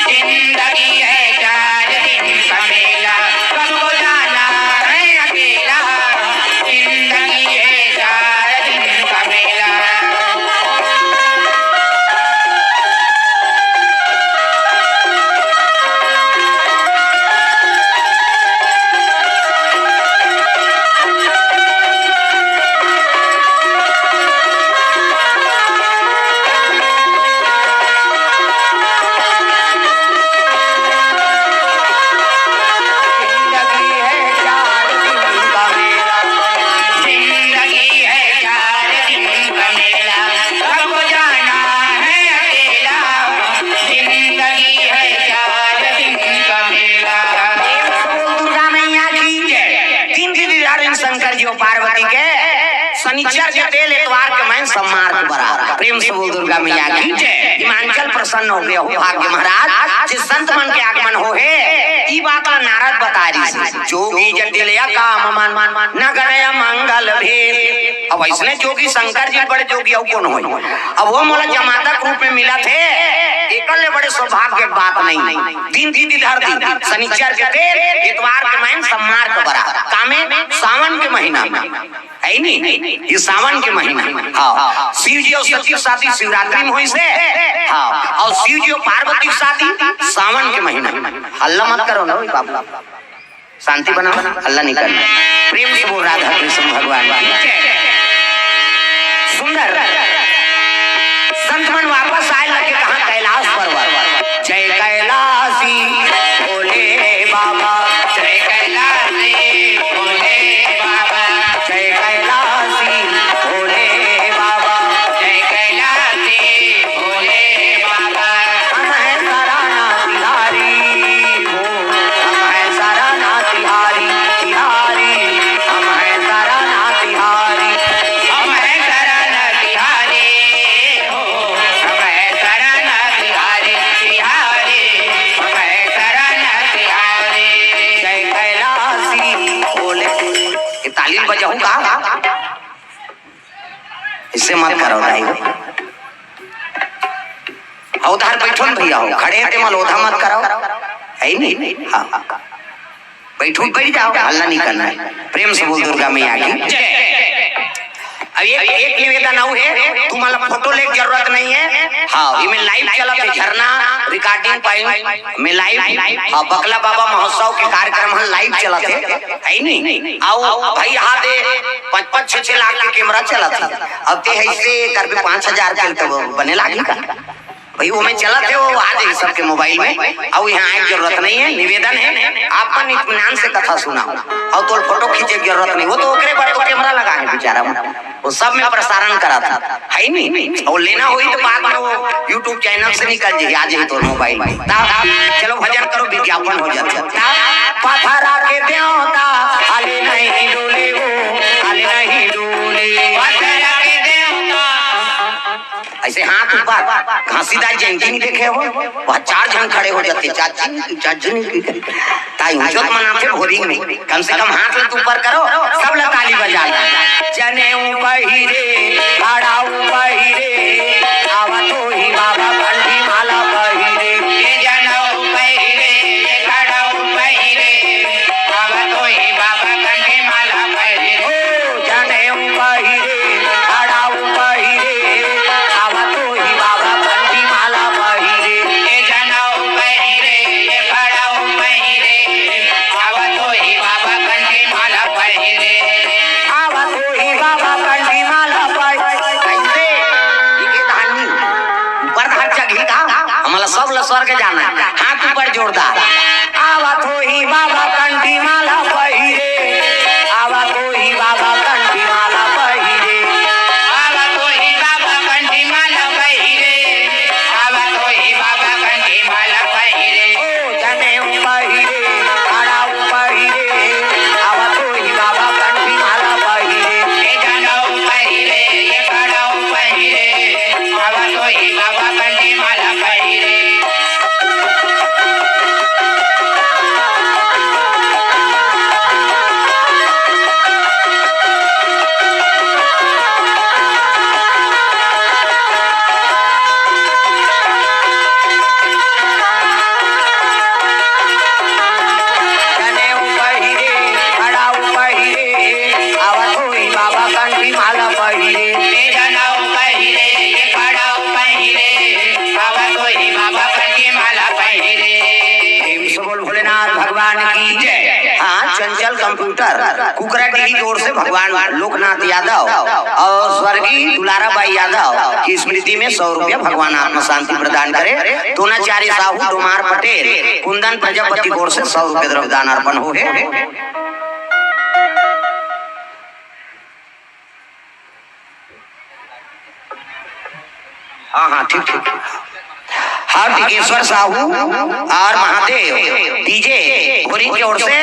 जिंदगी है चार दिन का मेला, सबको जाना है अकेला। जिंदगी है चार दिन का मेला। जिंदगी है चार दिन का मेला, जिंदगी है चार दिन का मेला, सबको जाना है अकेला। जिंदगी है चार दिन का मेला। प्रेम से बोल दुर्गा मैया की जय। तीन दिन चार दिन शंकर जी अउ पार्वती के, शनिचर के तेल, एतवार के मैन, सोमवार के बरात। प्रेम से बोल दुर्गा मैया की जय। हिमांचल प्रसन्न हो गया हो भाग्य महाराज, जे संत मन के आगमन हो हे। ई बात ला नारद बता रही से, जोगी जटिल या काम मन, नगन या मंगल भेद। अब अइसने जोगी शंकर जी बड़े जोगी अउ कोन होय? अब वो मोला जमाता के रूप में मिलथे, एकर ले बड़े सौभाग्य के बात नहीं। दिन तिथि धर दिन, शनिचर के तेल, एतवार के मैन, सोमवार के बरात। कामे? सावन के महीना में। हे नी? ये सावन के महीना। हाँ। शिव जी अउ सती के शादी शिवरात्रि में होइस हे। हाँ। अउ शिव जी अउ पार्वती के शादी सावन के महीना। हल्ला मत करो ना, ओए बाबू। शांति बना, हल्ला नहीं करना। प्रेम से बोल राधा कृष्ण भगवान की जय। सुंदर संत मन वापस आए लगे, कहाँ? कैलाश पर्वत। जय कैलाशी भोले बाबा, जय कैलाशी भोले बाबा, जय कैलाशी भोले बाबा, जय कैलाशी भोले बाबा। हम हैं शरणा तिहारी हो, हम हैं शरणा तिहारी, तिहारी, हम हैं शरणा तिहारी, हम हैं शरणा तिहारी। का? इससे मत करो दाई। अउ उधर बैठो न भैया हो, खड़े हे ते मल ओधा मत करो। है नहीं? हाँ। बैठो, बैठ जाओ, हल्ला नहीं करना है। प्रेम से बोल दुर्गा मैया की जय। अब एक, एक निवेदन अउ हे, तुमन ला फोटो लेके जरूरत नहीं है। हाँ, इमे live चलत हे, झरना recording point में live। हाँ, बकला बाबा महोत्सव के कार्यक्रम ह live चलत हे, है नी? अउ भाई हा दे पाँच पाँच छह छह लाख के camera चलत हे। अब ते ऐसे करबे पाँच हजार के तो बने लागी का? भाई, वो में चलत हे, वो आ जाही सबके mobile में। अउ यहाँ आए के जरूरत नहीं है, निवेदन है, आप मन इत्मीनान से कथा सुनाओ। अउ तोल फोटो खींचे के जरूरत नहीं, वो तो ओकरे बर तो camera लगा है बेचारा मन, वो सब में प्रसारण करत हे, है नी? अउ लेना होही तो बाद में वो YouTube channel से निकल जाही, आ जाही तोर mobile में। ता, चलो भजन करो, विज्ञापन हो जाथे। ता, पथरा के देवता, हाले नहीं डोले वो, हाले नहीं डोले। पथरा के देवता। ऐसे हाथ ऊपर, घासीदास जयंती नहीं देखे हो? वहाँ चार झन खड़े हो जाथे, चाची, चाची। ताई ऊंचो तो मनाथे भोरी में, कम से कम हाथ ला तो ऊपर करो, सब ला ताली बजाना। जनेऊ पहिरे, खड़ाऊ पहिरे, आवत होही बाबा कंठी माला पहिरे। ये जनेऊ पहिरे, ये खड़ाऊ पहिरे, आवत होही बाबा कंठी माला पहिरे। ओ जनेऊ पहिरे, खड़ाऊ पहिरे, आवत होही बाबा कंठी माला पहिरे। ये जनेऊ पहिरे, ये खड़ाऊ पहिरे, आवत होही बाबा कंठी माला पहिरे। आवत होही बाबा कंठी माला पहिरे। कैसे? ये धानी ऊपर धार चघी का? हमला सब ला स्वर्ग जाना है। हाथ ऊपर जोरदार। आवत होही बाबा कंठी माला पहिरे। आवत होही बाबा कंठी माला पहिरे। आवत होही बाबा कंठी माला पहिरे। आवत होही बाबा कंठी माला पहिरे। ओ जनेऊ पहिरे, खड़ाऊ पहिरे, आवत होही बाबा कंठी माला पहिरे। ए जनेऊ पहिरे, ए खड़ाऊ पहिरे, आवत होही बाबा कंठी माला पहिरे। जनेऊ पहिरे, खड़ाऊ पहिरे, आवत होही बाबा कंठी माला पहिरे। ए जनेऊ पहिरे, ए खड़ाऊ पहिरे, आवत होही बाबा कंठी माला पहिरे। प्रेम से बोल भोलेनाथ भगवान की जय। हाँ, चंचल कंप्यूटर, कुकराडीह की ओर से भगवान लोकनाथ यादव और स्वर्गीय दुलाराबाई यादव की स्मृति में सौ रुपया भगवान आत्मा शांति प्रदान करे। दोनाचार्य साहू, डोमार पटेल, कुंदन प्रजापति की ओर से सौ रुपया द्रव्य दान अर्पण होहे। हाँ, हाँ, ठीक, ठीक। हाँ, टिकेश्वर साहू और महादेव डीजे भोरी के ओर से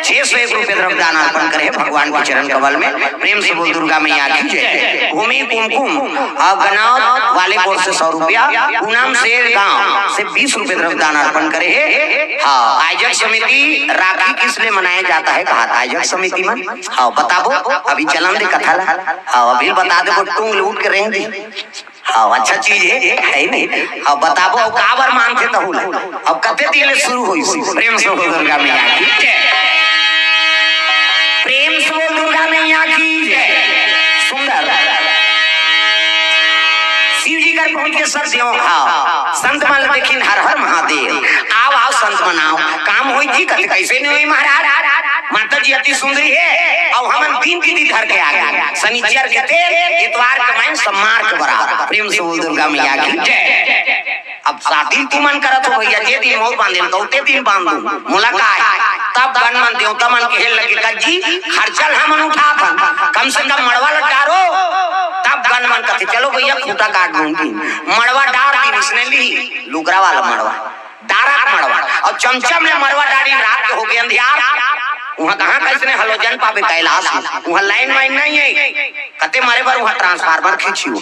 छह सौ एक रुपये द्रव्य दान अर्पण करे हे भगवान के चरण कमल में। प्रेम से बोल दुर्गा मैया की जय। भूमि कुमकुम और गनाव वाले की ओर से सौ रुपया, पूनम शेर गांव से बीस रुपये द्रव्य दान अर्पण करे हे। हाँ, आयोजक समिति राखी किस लिए मनाया जाता है कहा था आयोजक समिति में? हाँ, बताबो, अभी चलन दे कथा ला। हाँ, अभी बता दे, वो टूंग ले उठ के रेंग दी। हाँ, अच्छा चीज है, है नहीं? अब बताबो, अब काबर मानथे तहू ला? अब कते दिन ले शुरू होइस? प्रेम से बोल दुर्गा मैया की जय। प्रेम से बोल दुर्गा मैया की जय। सुंदर। शिव जी कर पहुंच के सब देव, हाँ, संत मन ला देखिन, हर हर महादेव। आओ, आओ, संत मन आओ, काम होई जी, कथे कैसे नहीं होई महाराज? माता जी अति सुंदरी है, अउ हमन दिन तिथि धर के आ गए, शनिचर के तेल, इतवार के मैं सम्मार के बराबर। प्रेम से बोल दुर्गा मैया की जय। अब शादी तुमन करत हो भैया, जे दिन मोर बांधे तो ते दिन बांध दू, मोला का है? तब गन मन देवता मन कहे लगे, "कज्जी, खर्चा ल हमन उठात हन, कम से कम मड़वा ल डारो।" तब गन मन कथे, "चलो भैया, खूंटा काट दूंगी।" मड़वा डार दिन इसने ली, लुगरा वाला मड़वा। डारत मड़वा अउ चमचम ले मड़वा डारिन, रात के होगे अंधियार। उहाँ कहाँ कइसने हलोजन पाबे कैलाश में? उहाँ लाइन वाइन नहीं है। कते मरे बर उहाँ ट्रांसफार्मर खींचियो।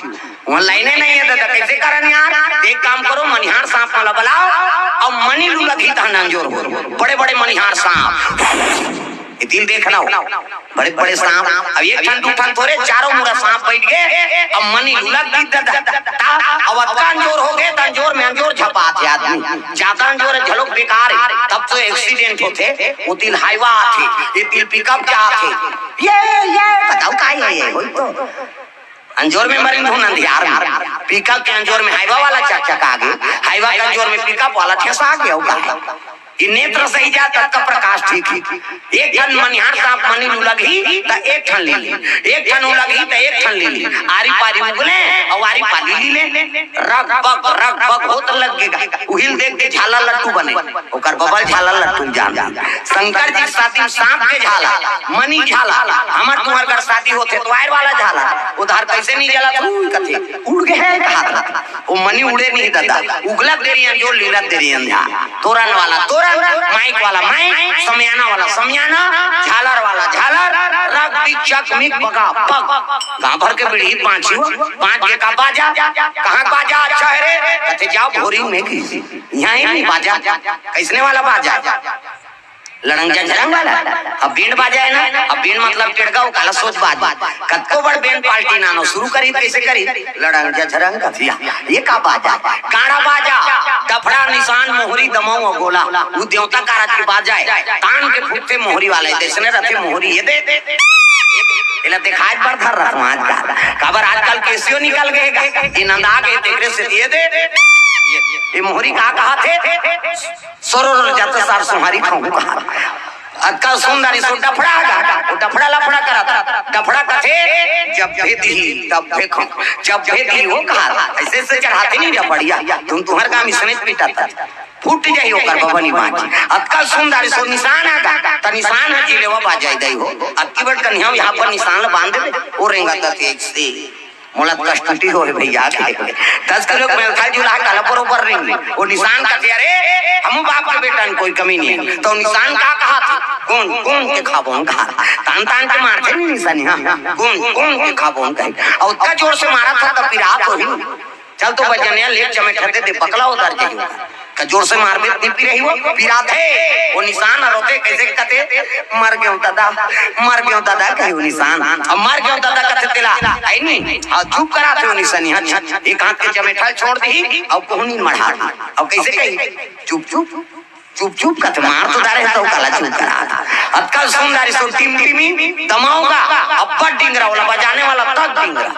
उहाँ लाइने नहीं है दादा, कैसे करन यार? एक काम करो, मनिहार सांप वाला बुलाओ अउ मनी लुलगही तहन अंजोर हो। बड़े बड़े मनिहार सांप। इतिल देखना हो, बड़े बड़े सांप। अब एक ठन दू ठन थोरे, चारों मुड़ा सांप बैठ गए। अब मनी लुलक दी ददा, ता अब अतका अंजोर हो गए, त अंजोर में अंजोर झपात हे आदमी। ज्यादा अंजोर हे, झलोक बेकार हे, तब तो एक्सीडेंट होथे। वो तिल हाईवा आथे, ये तिल पिकअप जाथे। ये ये बताओ का हे ये? होई तो अंजोर में मरिन धुन अंधियार में, पिकअप के अंजोर में हाईवा वाला चकचका गे, हाईवा के अंजोर में पिकअप वाला ठेसा गे। अउ का हे? कि नेत्र सही जा तब का प्रकाश ठीक हे। एक ठन मनिहार सांप मनी लुलगही त एक ठन ले ली, एक ठन उलगही त एक ठन ले ली। आरी पारी उगले अउ आरी पारी ली ले, रग बग रग बग होत लग गे। उहिल देख के झाला लट्टू बने, ओकर बबल झाला लट्टू जान। शंकर जी के शादी में सांप के झाला, मनी झाला, हमर तुम्हर घर शादी होथे तो वायर वाला झाला, उधार कैसे नहीं जला तू कथे, उड़ गए है कहा था। वो मनी उड़े नहीं दादा, उगलत देरी अंजोर, लीलत देरी अंधा। तोरन वाला तोरन, माइक वाला माइक, समियाना वाला समियाना, झालर वाला झालर, रग बिग चक मिक बगा पग। गांव भर के बिड़ही पांची हो, पांच के का बाजा, कहाँ बाजा अच्छा है रे? कथे जाओ भोरी में की। यहाँ ही नहीं बाजा, कैसने वाला बाजा? लड़ंग झझरंग वाला। अब बैंड बाजा हे ना, अब बैंड मतलब टेड़गा, वो काला सोच बात। कतको बड़ बैंड पार्टी नानो शुरू करी, कैसे करी? लड़ंग झझरंग कथिया, ये का बाजा? गाड़ा बाजा, डफड़ा, निशान, मोहरी, दमऊ अउ गोला। वो देवता कारज के बाजा हे, तान के फूकथे मोहरी वाला हे, जैसने रथे मोहरी, ये दे, ये दे। एला देखाए बर धर रथ आज का, काबर आजकल केसियो निकल गए, ये नंदा गए, तेकरे से ये दे, ये मोहरी का कहा थे? सरोर जत सार सोहारी खाऊं कहा। अतका सुंदर इसो डफड़ा गा, वो डफड़ा लफड़ा करत। डफड़ा कथे, जब भेद ही, तब देखो, जब भेद ही वो कहा। ऐसे से चढ़ाते नहीं डफड़िया, तुम तुम्हारे काम इसने पीटा था। फूट जाई ओकर बबनी बाँची। अतका सुंदर इसो निशान आगा, त निशान ह जिलेवा बाजाई दई हो। अतकी बड़ कन्हैया यहाँ पर निशान ल बांध देबे, वो रेंगा त तेज से। मोला कष्टुटी होए भैया के। दस किलो के मेलखा जुला काला बरोबर रेंगी। वो निशान कथे, अरे, हमू बाप के बेटा में कोई कमी नहीं है। तो निशान का कहा था? कौन, कौन के खाबो हम कहा? तान, तान के मारथे नहीं निशानी, हाँ। कौन, कौन के खाबो हम कहे। और उतना जोर से मारा था तब पिरात होही। चल तो बजनिया ले चमेट दे, दे बकला उधर जाई। त जोर से मारबे, नी पिरही वो, पिराथे। वो निशान रोथे, कैसे कथे? मर गयो दादा, मर गयो दादा, कहे वो निशान। अब मर गयो दादा कथे तेला, आई नी? अउ चुप कराथे वो निशानी, हाँ, एक हाथ के चमेठा छोड़ दी, अउ कोहनी मढ़ा दी। अउ कैसे कही? चुप, चुप, चुप, चुप कथे, मार तो डारे तो काला चुप करा। अतका सुंदर इसो टिमटिमी, दमाऊंगा, अब्बड़ डिंगरा वाला, बजाने वाला तक डिंगरा।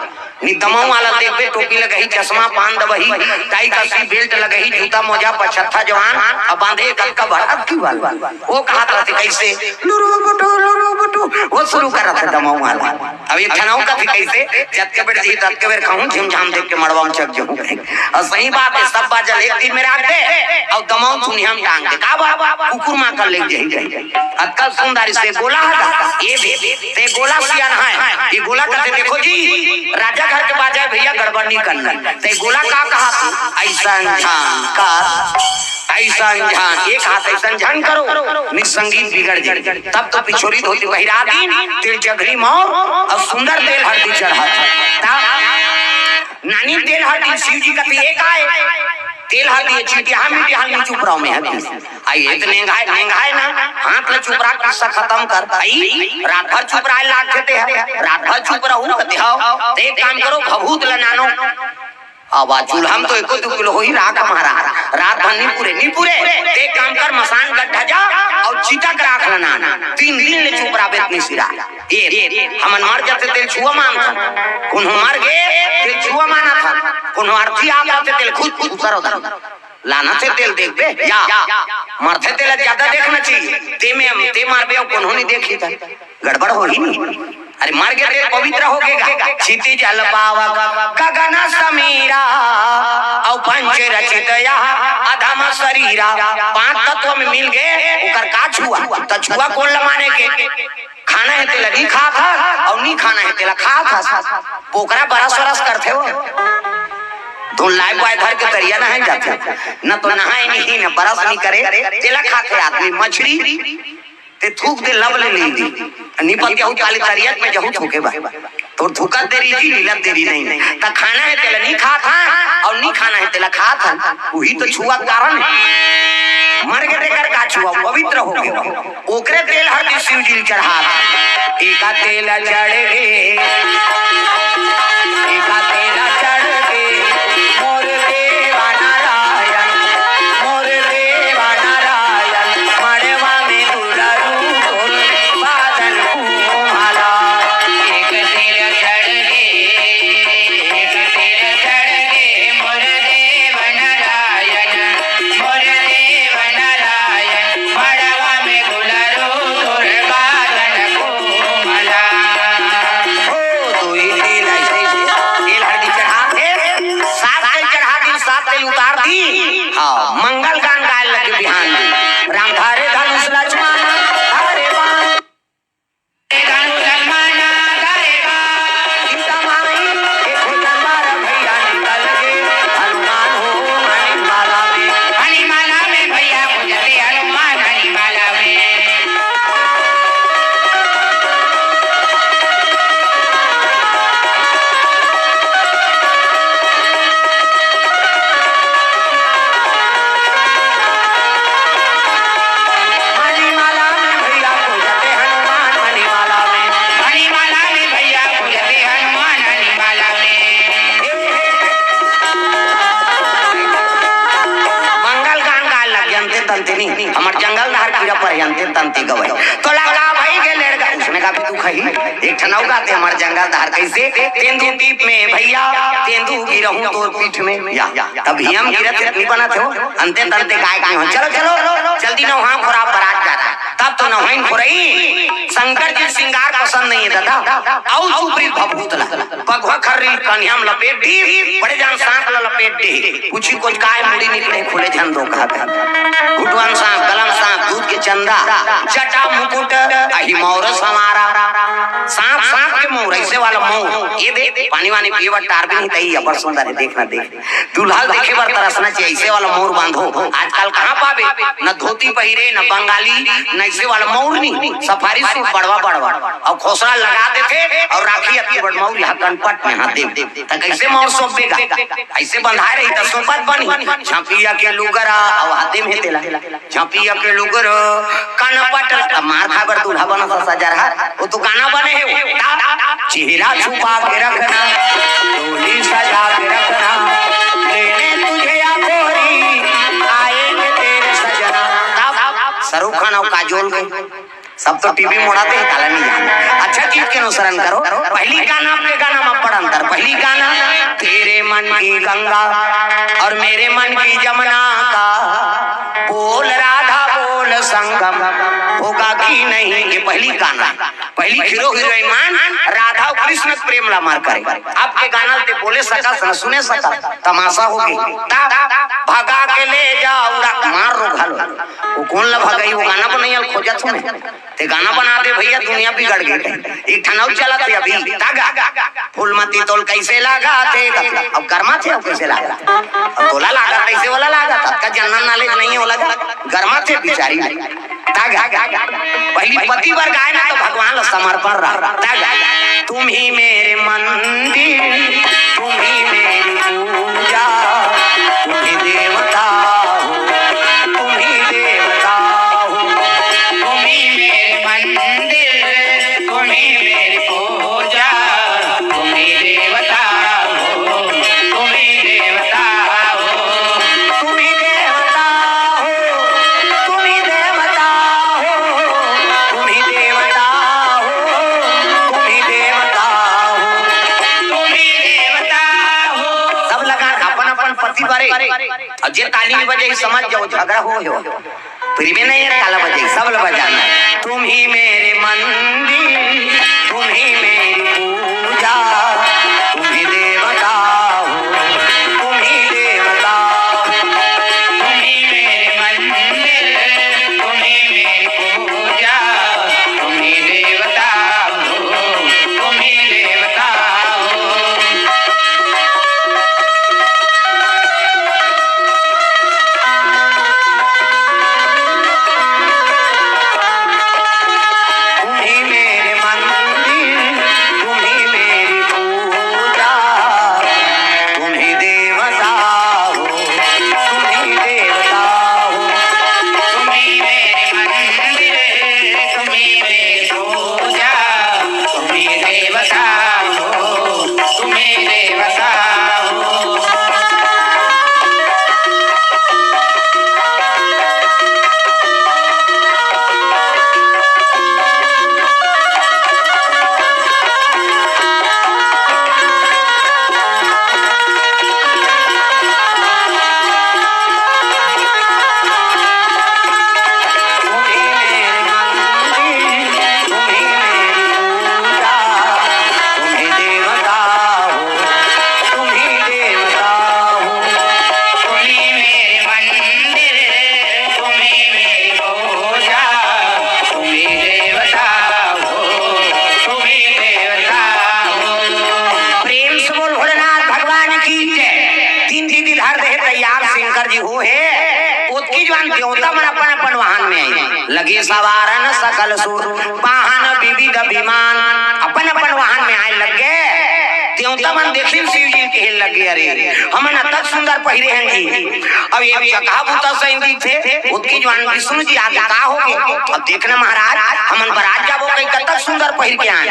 नी दमऊ वाला देखबे, टोपी लगही, चश्मा, पान दबही, टाई का सी बेल्ट लगही, जूता मोजा, पछत्था जवान, अब बांधे कतका भर, अतकी वाला। वो कहा था कैसे? लुरु बुटु, लुरु बुटु, वो शुरू करत हे दमऊ वाला। अब एक ठन अउ कथे कैसे? जतके बेर जी, ततके बेर खाऊं, झिमझाम देख के मड़वा में चक जाऊं। और सही बात है, सब बाजल एक दिन में राख दे, और दमऊ चुनिया में टांग दे। का बाबा? कुकुर माँ कर ले जाई। अतका सुंदर इसे गोला हगा, ये भी, ते गोला सियान है। ये गोला कथे, देखो जी, राजा घर के बाजा भैया, गड़बड़ नहीं करना। ते गोला का कहा तू? ऐसा जान कर, ऐसा जान, एक हाथ ऐसा जान करो, नहीं संगीत बिगड़ जाए। तब तो पिछोरी धोती पहिरा दी, तेल जगरी मौर और सुंदर तेल हल्दी चढ़ा। तब नानी तेल हल्दी शिव जी कथे एक आए, तेल हल्दी चीटिया हम मिट्टी हल्दी चुप रहो में हल्दी। आई ये तो नेंगाय, नेंगाय ना, हाथ ले चुप रहा, किस्सा खत्म कर। आई, रात भर चुप रहा, लाग के ते है, रात भर चुप रहू, कहते हो, ते एक काम करो, भभूत ले नानो। अब आ चूल्हा में तो एको दू किलो होई राख हमारा, रात भर नी पूरे, नी पूरे, ते एक काम कर, मसान गड्ढा जा, और चिता के राख ले नान, तीन दिन ले चुप रहा, बेतनी सिरा। ये, हमन मर जाते तेल छुआ मानथन, कोनो मर गे, तेल छुआ मानथन, कोनो अर्थी आप आते तेल खुद, खुद उतर उतर। लाना थे तेल देखबे, या, मरथे तेला ज्यादा देखना चाहिए। ते में, ते मारबे अउ कोनो नहीं देखी था, गड़बड़ होही नहीं। अरे मर गे तेल पवित्र हो गेगा। क्षिति जल पावक गगन समीरा, अउ पंच रचित यह अधम शरीरा। पांच तत्व में मिल गे, ओकर का छुआ? त छुआ कौन लमाने के? खाना है तेला नी खात हस, अउ नी खाना है तेला खात हस। बोकरा बरस वरस करथे हो। धुन लाए पाए धर के तरिया नहाए जाथे। न तो नहाए नहीं, न बरस नहीं करे। तेला खाथे आदमी मछली। ते थूक दे लब ले ली दी। नी पतिया हूँ काली तरिया में जहू थूके बा। तो थूकत देरी जी, लीलत देरी नहीं। त खाना है तेला नी खात हस, अउ नी खाना है तेला खात हस। वही तो छुआ कारण है। मर गे तेकर का छुआ, पवित्र हो गे। ओकरे तेल हरदी शिव जी ल चढ़ात। एका तेल चढ़ गे, एका तेल चढ़ गे, मोर देवा नारायण, मोर देवा नारायण, मड़वा में दुलरू तोर बादन कुमला। एक तेल चढ़ गे, एक तेल चढ़ गे, मोर देव नारायण, मोर देव नारायण, मड़वा में दुलरू तोर बादन कुमला। हो, दुई तेल अइसे, तेल हरदी चढ़ा दे, सात तेल चढ़ा दी, सात तेल उतार दी। हाँ, मंगल गान गाए लगे बिहान दी। राम धारे धनुष लक्ष्मण धारे बाण। सीता माई, देखो तलवार भैया निकल गे, हनुमान हो मणिमाला में। मणिमाला में भैया खोजते हनुमान मणिमाला में। मणिमाला में भैया खोजते हनुमान मणिमाला में। मणिमाला में भैया खोजते हनुमान मणिमाला में। मंगल गान गाए लग अंते तंते नहीं, हमर जंगल डहर कीरा पर अंते तंते गवई। तो लगा भाई के लेड़ गा, उसने का भी तू खही, एक ठन अउ गाते हमर जंगल डहर कैसे, तेंदू टीप में भैया, तेंदू गिरहूं तोर पीठ में। या, तब हियम गिरत इतनी बनत हो, अंते तंते गाय के हो। चलो, चलो, जल्दी नौहा खोरा बरात जा रहा। तब तो नौहाइन खोरई, शंकर जी श्रृंगार पसंद नहीं है दादा। अउ तू प्रीत भभूत ला, पगवा खर्री कन्हिया में लपेट दी, बड़े जान सांप ला लपेट दी। पूछी कुछ काय मुड़ी निकले खुले झन दो कहा। घुटवन सांप, गलन सांप, दूध के चंदा, जटा मुकुट, अही मौर संवारा। सांप, सांप के मौर, ऐसे वाला मौर। ये दे, पानी वानी पिए बर टार भी नहीं तई, अबर सुंदर है, देखना देख। दूल्हा ल देखे बर तरसना चाहिए, ऐसे वाला मौर बांधो। आजकल कहाँ पाबे? न धोती पहिरे, न बंगाली, न ऐसे वाला मौर नहीं। सफारी सूट बड़वा बड़वा। अउ खोसरा लगा देथे अउ राखी अतकी बड़ मौर यहाँ कनपट में हाथ दे। त कैसे मौर सौंपेगा? ऐसे बंधाए रही त सौंपत बनी। झांपिया के लुगरा अउ हाथे में तेला। झांपिया के लुगरा कनपट त मार खा बर दूल्हा बना सा सजा रहा। वो तो गाना बने है वो। ता चेहरा छुपा के रखना, डोली सजा के रखना, लेने तुझे या गोरी, आएंगे तेरे सजना। तब शाहरुख खान अउ काजोल के सब तो टीवी मोड़ाते ही ताला नहीं जाने। अच्छा चीज के अनुसरण करो। पहली गाना, आपके गाना में बड़ा अंतर। पहली गाना, तेरे मन की गंगा और मेरे मन की जमुना का बोल राधा बोल संगम होगा कि नहीं, ये पहली गाना। पहली हीरो हीरोइन मन राधा अउ कृष्ण के प्रेम ला मार करे। आपके गाना ते बोले सकस न सुने सकस, तमाशा हो गई। ता भगा के ले जा उड़ा मार रो घालो। वो कौन ला भगाई, वो गाना बनैया खोजत हो। ते गाना बना दे भैया, दुनिया बिगड़ गई। एक ठन अउ चलत हे अभी, तागा। फूलमती तोल कैसे लागा थे? अब कर्मा थे, अब कैसे लागा? अब तोला लागा, कैसे वाला लागा? तब का जनरल नॉलेज नहीं होला। गरमा थे बिचारी। तागा। पहली पति बर गाए ना तो भगवान ला समर्पण रहा। तागा। तुम ही मेरे मंदिर, तुम ही मेरी पूजा, तुम ही देवता हो, तुम ही देवता हो। तुम ही मेरे मंदिर, तुम ही मेरी पूजा, तुम ही देवता हो, तुम ही देवता हो। तुम ही देवता हो, तुम ही देवता हो, तुम ही देवता हो, तुम ही देवता हो, तुम ही देवता हो। सब लगा अपन अपन पति बरे। अउ जे ताली नहीं बजे, समझ जाओ झगड़ा हो, हो। प्रेम नहीं है, ताला बजे, सब ला बजाना। तुम ही मेरे मंदिर, तुम ही मेरी पूजा, तुम ही देवता हो, तुम ही देवता हो। तुम ही मेरे मंदिर, तुम ही मेरी पूजा, तुम ही देवता हो, तुम ही देवता हो। तुम ही मेरे मंदिर, तुम देवता मन अपन अपन वाहन में आए, लगे सवारन सकल सुर, वाहन विविध विमान, अपन अपन वाहन में आए लग गे। देवता मन देखिन शिव जी कहे लग गे, अरे, हमन अतक सुंदर पहिरे हन जी। अब एक जगह बूता सही दिखथे, ओतकी जुवार विष्णु जी आगे, का होगे? अब देखना महाराज, हमन बरात जाबो कही, कतक सुंदर पहिर के आए।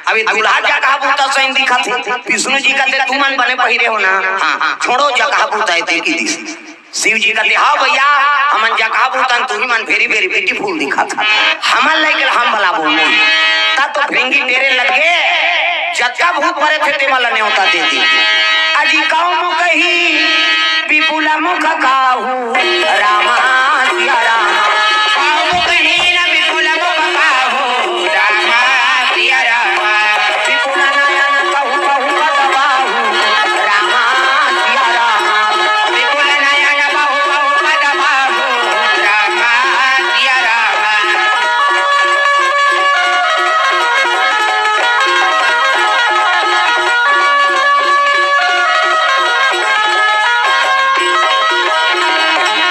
अब ये दूल्हा जगह बूता सही दिखथे, विष्णु जी कथे, तुमन बने पहिरे हो ना? हाँ, छोड़ो जगह बूता हे, देखी दिस। शिव जी कथे, हाँ भैया, हमन जगह बूता हन, तुही मन very very beautiful दिखत हव। हमन लइके हम भला बोलबो। तब तो भृंगी डेरे लग गे, जतका भूत परेत हे तेमन ला नेवता दे दे। अजी कौन कही विपुल मुख काहू रामा सिया रामा। कौन कही न विपुल मुख काहू रामा सिया रामा। विपुल नयन कहु कहु पद बाहु रामा सिया रामा। विपुल नयन कहु कहु पद बाहु रामा सिया रामा।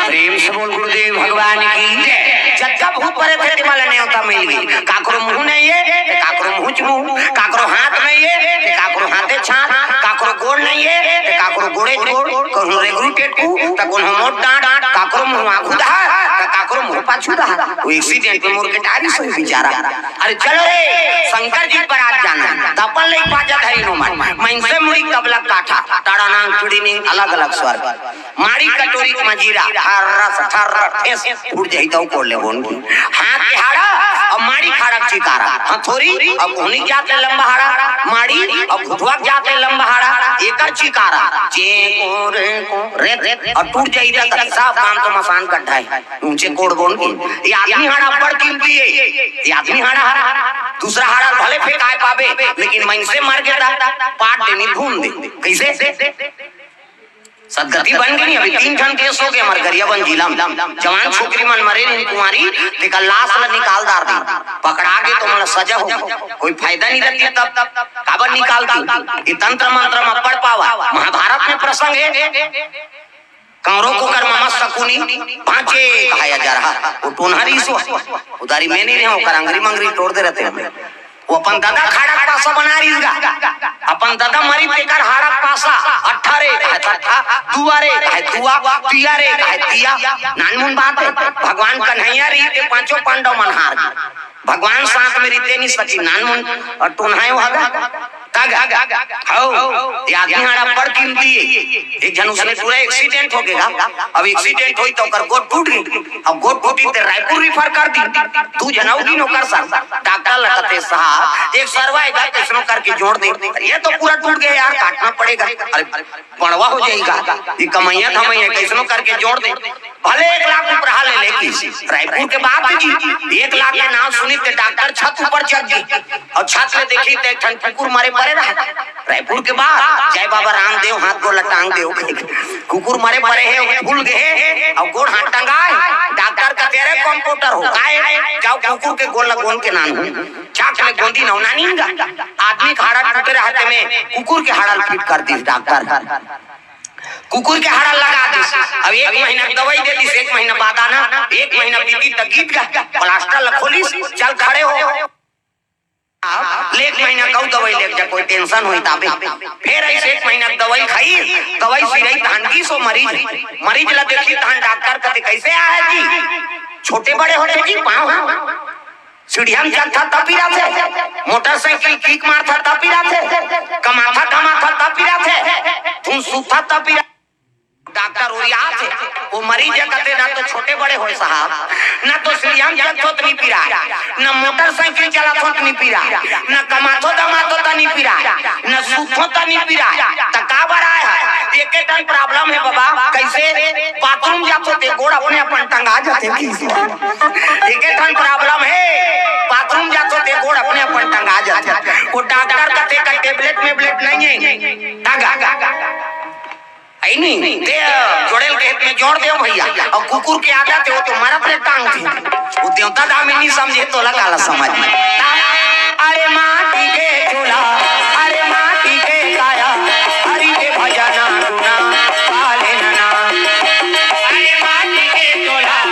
प्रेम से बोल गुरुदेव भगवान की जय। जतका भूत परेत हे तेमन ला नेवता मिल गे। काकरो मुंह नइ हे, ते काकरो मुंह च मुंह, काकरो हाथ नइ हे, ते काकरो हाथे च हाथ, काकरो गोड़ नइ हे, ते काकरो गोड़े च गोड़, कहूं रेगरू टेटकू, त कोनो मोट डांट, काकरो मुंह आगू डहर, त काकरो मुंह पाछू डहर। वो accident में मर गे टारिस होही बेचारा। अरे चलो रे, शंकर जी के बरात जाना हे, त अपन लइके बाजा धरिन ओमन, मइनसे मुड़ी तबला काठा, ताड़ा नांग, चुड़ी निंग, अलग अलग स्वर। माड़ी कटोरी के मजीरा, ठर्रस, ठर्र, ठेस, फूट जाही त कोड़ लेबो न की। हाथ के हाड़ा अउ माड़ी के हाड़ा के चिकारा, हथौरी अउ कोहनी के जात ले लंबा हाड़ा, माड़ी अउ घुटवा के जात ले लंबा हाड़ा, एकर चिकारा, चे को रे को, रे, रे, अउ टूट जाही त सब काम तो मसान गड्ढा हे, ऊंचे कोड़बो न की। ये आदमी हाड़ा बड़ कीमती हे, ये आदमी हाड़ा हरा, दूसरा हाड़ा भले फेंकाय पाबे, लेकिन मइनसे मर गे त पाट देनी भून दे। कइसे? सदगति बन गे नी, अभी तीन ठन case होगे हमर गरियाबंद जिला में। जवान छोकरी मन मरे रहिन कुंवारी, तेकर लाश ल निकाल डार दीन। पकड़ा गे त ओमन ल सजा होगे। कोई फायदा नइ रहतिस तब, काबर निकालतिस? ये तंत्र मंत्र म पड़ पावय। महाभारत में प्रसंग हे, कौरव कुकर मम सकुनी, बांचे कहाय अजरहा। वो टोनहा रिहिस, वो दारी में नइ रहेंव, ओकर अंगरी मंगरी टोर दे रहतेंव। वो अपन ददा के हाड़ा के पासा बना रिहिस गा। अपन ददा मरिस तेकर हाड़ा के पासा, अट्ठा रे कहे त अट्ठा, दुआ रे कहे दुआ, तिया रे कहे तिया। नानमुन बात हे, भगवान कन्हैया रहिते पांचों पांडव मन हार गे। भगवान साथ में रहिते नइ सकिस, नानमुन अउ टोनहा हे वो हा गा। तग, हौ, ये आदमी हाड़ा बड़ कीमती हे। एक झन उसने पूरा accident होगे गा। अब accident होइस त ओकर गोड़ टूट गे। अब गोड़ टूटिस त रायपुर refer कर दीन। दू झन अउ गिन ओकर संग। डॉक्टर ल कथे, साहब, एक सरवा हे गा, कइसनो करके जोड़ दे। अरे, ये तो पूरा टूट गे यार, काटना पड़ेगा। अरे, बड़वा हो जाही गा, ये कमइया धमइया, कइसनो करके जोड़ दे। भले एक लाख उपराहा ले ले कहिस। रायपुर के बात हे जी, एक लाख के नांव सुनिस त डॉक्टर छत ऊपर चघ गे अउ छत ले देखिस त एक ठन कुकुर मरे परे रहय। रायपुर के बात, जय बाबा रामदेव, हाथ गोड़ ल टांग देव। कुकुर मरे परे हे, फूल गे हे, अउ गोड़ हाथ टंगाय। डॉक्टर कथे, अरे कंपाउंडर हो, काय? जाव कुकुर के गोड़ ल गोंद के लानव। जाके ले गोंदिन अउ लानिन गा। आदमी के हाड़ा टूटे रहय तेमे कुकुर के हाड़ा ल fit कर दीस डॉक्टर। कुकुर के हाड़ा लगा दीस। अब एक महीना के दवाई दे दीस, एक महीना बाद आना, एक महीना बीतिस त गीत गा, प्लास्टर ल खोलिस, चल खड़े हो। ले एक महीना के अउ दवाई लेके जा, कोई tension होही ताबे। फेर अइसे एक महीना के दवाई खाइस, दवाई सिराइस तहन गिस ओ मरीज। मरीज ल देखिस तहन डॉक्टर कथे, "कइसे आहे जी? छोटे बड़े होथे जी पाँव ह?" सीढ़िया म चढ़था तब पिराथे, मोटरसाइकिल kick मारथा तब पिराथे, कमाथा धमाथा तब पिराथे, धुन सूखथा तब पिरा। डॉक्टर ओरियाथे, वो मरीज ह कथे, "ना तो छोटे बड़े होय साहब, ना तो सीढ़िया म चढ़थों त नी पिराय, ना मोटरसाइकिल चलाथों त नी पिराय, ना कमाथों धमाथों त नी पिराय, ना सूखथों त नी पिराय, त काबर आय हव?" एके ठन problem हे बाबा, कइसे? बाथरूम जाथों ते गोड़ अपने अपन टंगा जाथे। एके ठन problem हे, बाथरूम जाथों ते गोड़ अपने अपन टंगा जाथे। वो डॉक्टर कथे का tablet मेबलेट नइ हे। टंगा। हे नी? दे, जोड़े ल खेत में जोड़ देव भइया। अउ कुकुर के आदत हे, वो तो मरत ले टांगथे। वो देवता दामिनी समझे तोला काला समझ। अरे माटी के चूल्हा, अरे माटी के काया, हरि के भजना गुना, पाले नना। अरे माटी के चूल्हा,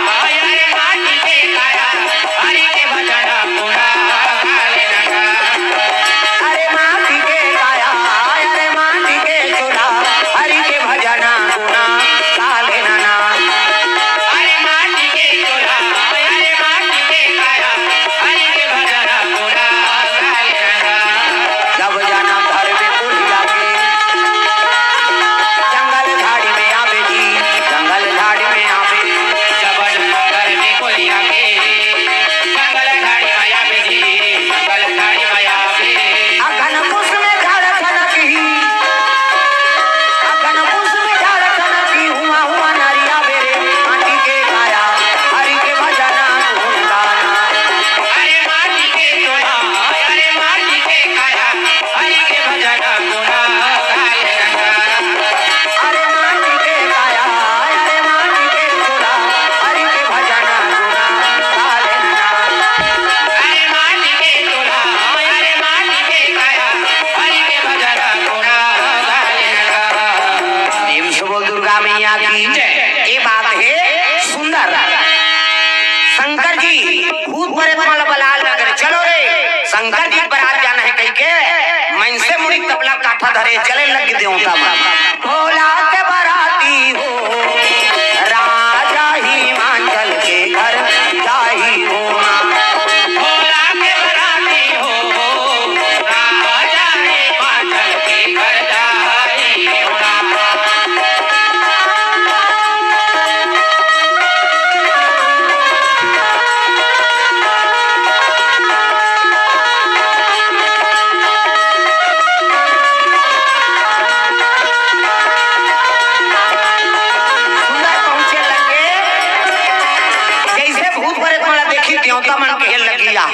शंकर जी भूत प्रेत मन ला बलाल ना करे, "चलो रे, शंकर जी के बरात जाना हे," कहिके मनसे मुड़ी तबला काठा धरे चले लग गे देवता मन। भोला के बराती हो, राजा हिमाचल के घर जाही हो ना। भोला के बराती हो, राजा हिमाचल के घर जाही हो ना। सुंदर पहुंचे लगे, जइसे भूत प्रेत मन ला देखी, देवता मन कहे लगी, "या,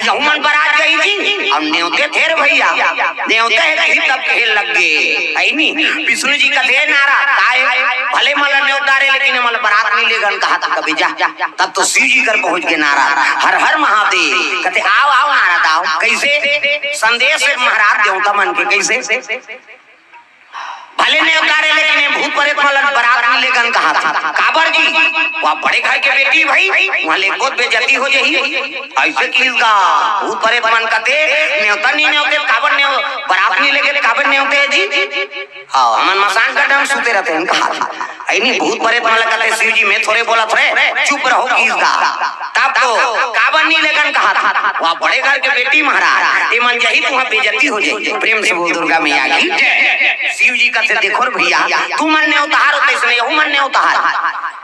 यहू मन बरात जाही जी, अउ नेवते थे रे भइया, नेवते हे कही तब कहे लग गे।" हे नी? विष्णु जी कथे नारद, "काय? भले मन ला नेवत डारे, लेकिन मन ला बरात नइ लेगन कहा था कभी जा।" तब तो शिव जी कर पहुंच गे नारद, "हर हर महादेव।" कथे, "आव, आव नारद, आव।" कइसे? संदेश हे महाराज देवता मन के, कइसे? "भले नेवत डारे, लेकिन ये भूत प्रेत मन ला बरात नइ लेगन कहा था।" "काबर जी?" "वो बड़े घर के बेटी भई, उहां लेगबो त बेइज्जती हो जाही।" अइसे किहिस गा। भूत प्रेत मन कथे, "नेवता नइ नेवते, काबर नेव-, बरात नइ लेगे, काबर नेवते जी?" "हां, हमन मसान कटम सुते रहिथन," कहा था। अइनी भूत प्रेत मन ला कथे, "शिव जी, मैं थोरे बोलत हों, चुप रहो," किहिस गा। तब तो, "काबर नइ लेगन कहा था?" "वो बड़े घर के बेटी महाराज, ये मन जाही त उहां बेइज्जती हो जाही।" प्रेम से बोल दुर्गा मैया की जय। शिव जी कथे, "देखो रे भइया, तुमन नेवतहार हो तइसने यहू मन नेवतहार हे।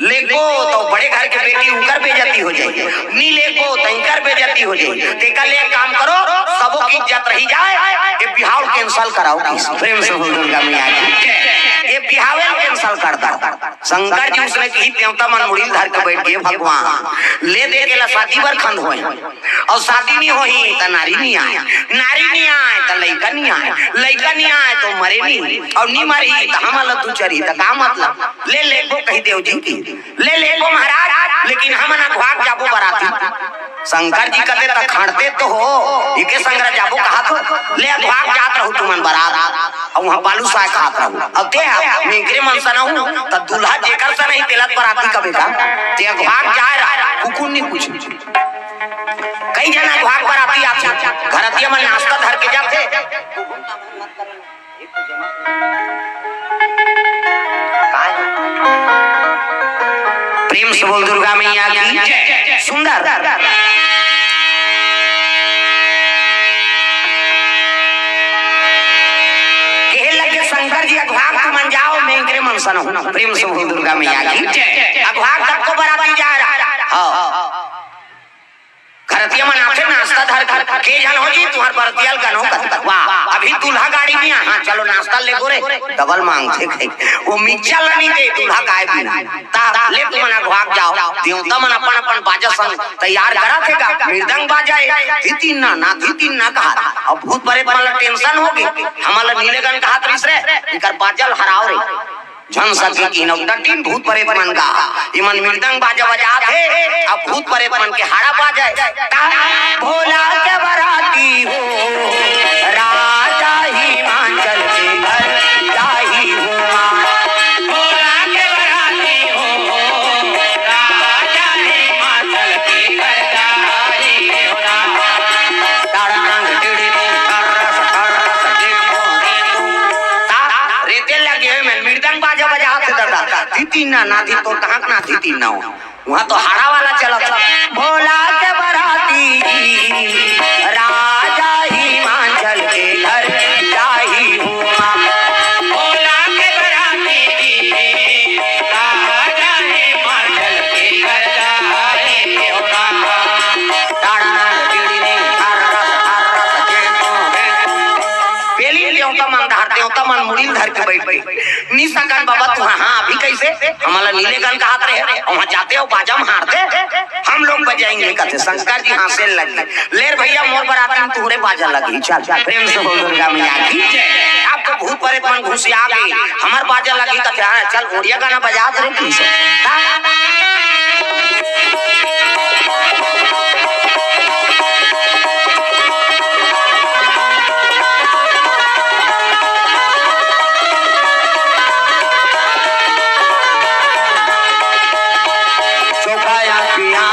लेगबो त बड़े घर के बेटी, उंकर बेइज्जती हो जाही, नइ लेगबो त इंकर बेइज्जती हो जाही। तेकर ले एक काम करो, सबो के इज्जत रहि जाय, ये बिहाव ल cancel कराव।" प्रेम से बोल दुर्गा मैया की जय। "ये बिहाव ल cancel कर दव।" शंकर जी उसने किहिस, देवता मन मुड़ी ल धर के बइठ गे, "भगवान, ले दे के ला शादी बर खंद होय, अउ शादी नइ होही त नारी नइ आय, नारी नइ आय त लइका नइ आय, लइका नइ आय त मरे नइ, अउ नइ मरही त हमन ला दुचरही त का मतलब? ले लेगबो कहि देव जी कि ले लेगबो महाराज, लेकिन हमन अघवाक जाबो बराती।" शंकर जी कथे, "त खंड़ते तो हो, एके संग रह जाबो कहाथो, ले अघवाक जात रहू तुमन बरात, अउ उहां बालूसाय खात रहू। अब ते ह मेंकरे मन सन हू, त दूल्हा जेकर सन ही तेला त बराती कबे का, ते अघवाक जाय रहा, कुकुर नइ पूछे।" कई झन अघवाक बराती आथे, घरतिया मन नाश्ता धर के जाथे। प्रेम से बोल दुर्गा मैया की जय। सुंदर। कहे लगे शंकर जी, "अघवाक तुमन जाव, मेंकरे मन सन हू।" प्रेम से बोल दुर्गा मैया की जय। अघवाक तक को बराती जा रहा। हां। घरतिया मन आथे नाश्ता धर के, "के झन हो जी तुंहर बरतिया ल गनो कथे?" "वाह, अभी दूल्हा गाड़ी में आ, हां, चलो नाश्ता लेगो रे।" डबल मांगथे खाई। वो मिच्चा ल नइ दे, दूल्हा गाय बिना। ता ले तुमन अघवाक जाव, देवता मन अपन अपन बाजा संग तैयार करत हे गा, मृदंग बाजा हे, धितिन्ना ना, धितिन्ना कहा। अब भूत प्रेत मन ल tension हो गे, हमन ल नइ लेगन कहत रहिस रे, इंकर बाजा ल हराव रे। झन सके किहिन अउ डटिन भूत प्रेत मन गा। इमन मृदंग बाजा बजात हे, अब भूत प्रेत मन के हाड़ा बाजे। ता भोला के बराती हो, राजा हिमाचल के घर जाही हो माँ। भोला के बराती हो, राजा हिमाचल के घर जाही हो राम। ताड़ांग टिड़िडिंग ठर्रस ठर्रस Tingo Tingo. ता रेते लगे में मृदंग बाजा बजात हे दादा। धितिन्ना ना धी तो कहाँ ना धितिन्ना हो। वहाँ तो हाड़ा वाला चलत हे। भोला के बराती जी, राजा हिमाचल के घर जाही हो माँ। भोला के बराती जी, राजा हिमाचल के घर जाही हो माँ। ताड़ा टिड़िडिंग ठर्रस ठर्रस टिंगो टिंगो। पेली देवता मन धार देवता मन मुड़ी ल धर के बैठ गए। नी सकन बाबा तुँहर, हाँ, अभी कैसे? हमला नी लेगन कहत रहे, वहाँ जाते हो बाजा म हारते, हम लोग बजाएंगे कहते। शंकर जी हाँसे लगे, ले रे भैया मोर बराती म तुँहरे बाजा लगही, चल। प्रेम से बोल दुर्गा मैया की जय। अब तो भूत प्रेत मन घुसिया गे, हमर बाजा लगही कहते, हाँ, चल ओड़िया गाना बजा दे रे, please। हाँ। चोखा या पिया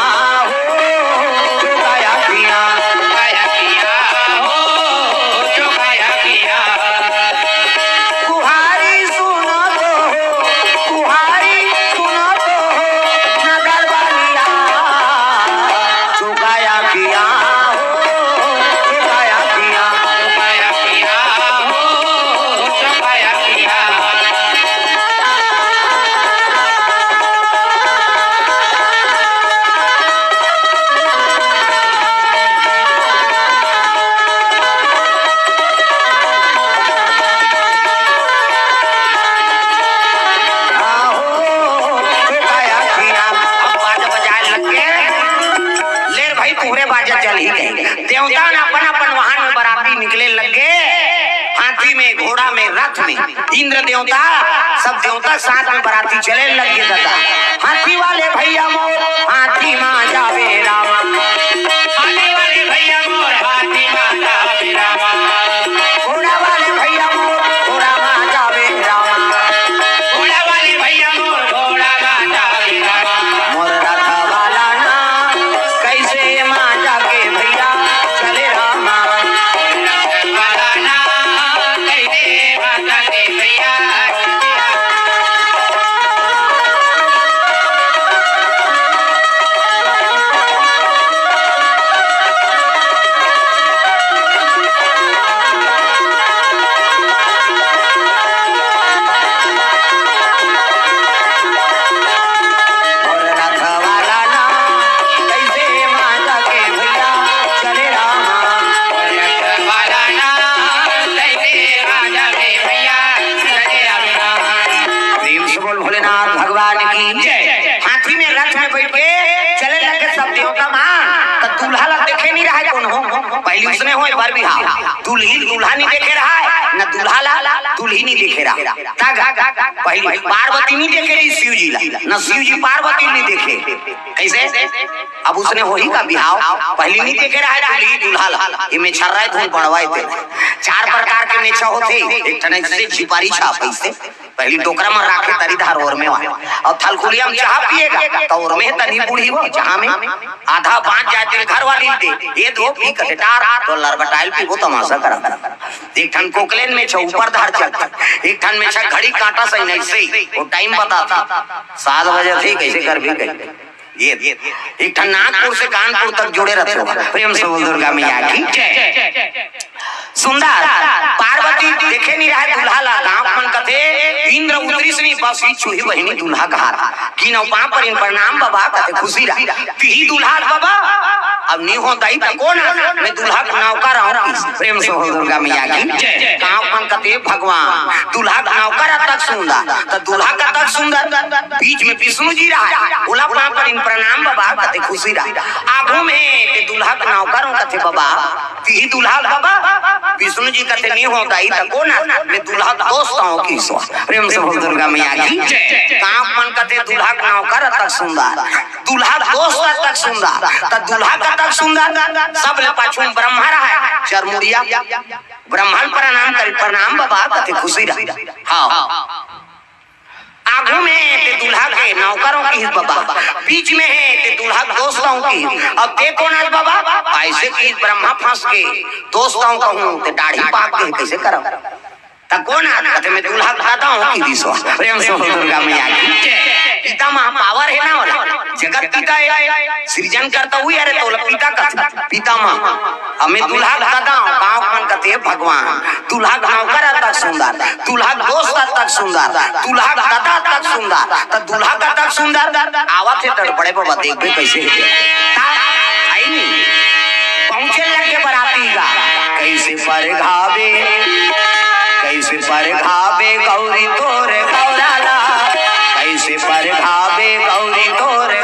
पूरे बाजा चलही कहे। देवता मन अपन अपन वाहन में बराती निकले लग गे, हाथी में, घोड़ा में, रथ में। इंद्र देवता, सब देवता साथ में बराती चले लग गे दादा। हाथी वाले भैया मोर हाथी मा जावे रामा। हाथी वाले भैया मोर हाथी मा जावे रामा। घोड़ा वाले भैया मोर घोड़ा मा जावे रामा। घोड़ा वाले भैया मोर घोड़ा मा जावे रामा। मोर रथ वाला ना कैसे मा जाके भैया चले रामा। मोर रथ वाला ना कैसे मा जाके भैया मोर रथ वाला ना, कैसे माता के भैया चले रामा। मोर रथ वाला ना, कैसे माता के भैया चले रामा। प्रेम से बोल भोलेनाथ भगवान की जय। हाथी में रथ में बैठ के चले लगे सब देवता मन, त दूल्हा ला देखे नहीं रहे कौन हो। पहली उसने होय बर बिहाव, दुल्ही दूल्हा नहीं देखे रहा है, न दूल्हा ला दुल्ही नहीं देखे रहा। तग पहली पार्वती नहीं देखे रही शिव जी ला, न शिव जी पार्वती नहीं देखे। कैसे? अब उसने होही का बिहाव, पहली नहीं देखे रहा है दुल्ही दूल्हा ला। ये मेछर्रा है, धूल बढ़वाए थे। चार प्रकार के मेछा होथे, एक ठन ऐसे झिपारी छाप ऐसे, पहली डोकरा में राखे तरी धार ओर में वाला, और थलकुलिया में चाह पिएगा तो ओर में तनी बूढ़ी हो, जहाँ में आधा बाँच जाए तेल घर वाली दे, ये दो पी कटे टार, तो लरबटाइल पीबो तमाशा करा। एक ठन कोकलेन मेछा ऊपर धार चलता, एक ठन मेछा घड़ी काटा सही नहीं सही, वो टाइम बताता, सात बजे थे, कैसे कर भी गए। ये एक ठन नागपुर से कानपुर तक जुड़े रहते हो। प्रेम से बोल दुर्गा मैया की जय। सुंदर पार्वती देखे नहीं रहे दूल्हा ला, गाँव मन कथे इंद्र उतरिस नहीं, बस ही छुही बहिनी दूल्हा कहात। गिनव पाँव परिन प्रणाम बाबा, कथे खुशी रहा। तिही दूल्हा बाबा, अब नहीं हो दाई त कौन, मैं दूल्हा के नौकर हूँ। प्रेम से बोल दुर्गा मैया की जय। गाँव मन कथे भगवान दूल्हा के नौकर अतक सुंदर, त दूल्हा कतक सुंदर, बीच में विष्णु जी रहा, ओला पाँव परिन प्रणाम बाबा, कथे खुशी रहा। आगू में ते दूल्हा के नौकर हूँ, कथे बाबा, तिही दूल्हा बाबा, विष्णु जी कथे नहीं हो दाई त कौन, मैं दूल्हा के दोस्त हूँ किसो। प्रेम से बोल दुर्गा मैया की जय। गाँव मन कथे दूल्हा के नौकर अतक सुंदर, दूल्हा के दोस्त अतक सुंदर, त दूल्हा कतक सुंदर, सब ले पाछू में ब्रह्मा रहा है, चरमुड़िया, ब्रह्मा ल प्रणाम करी, प्रणाम बाबा, कथे खुशी रहा। हाँ। आगू में ते दूल्हा के नौकर हूँ किहिस बाबा, बीच में है ते दूल्हा के दोस्त हूँ किहिस। अब ते कौन हस बाबा? ऐसे किहिस ब्रह्मा फंस के दोस्त हूँ कहूँ ते दाढ़ी पाक के कैसे करब? त कौन हस? कथे मैं दूल्हा के दादा हूँ किहिस। प्रेम से बोल दुर्गा मैया की जय। पितामह पावर है ना वाला, जगत पिता है, सृजन करता हुई, अरे तो पिता कथे, पितामह। हमें दूल्हा के दादा हूँ, गाँव मन कथे भगवान, दूल्हा के नौकर अतक सुंदर, दूल्हा के दोस्त अतक सुंदर, दूल्हा के दादा अतक सुंदर, त दूल्हा कतक सुंदर आवत हे तड़पड़े बाबा, देखबे कैसे हे। ता आई नहीं, पहुँचे लगे बराती गा, कैसे परघाबे, कैसे परघाबे गौरी तोरे गौरा ला, कैसे परघाबे गौरी तोरे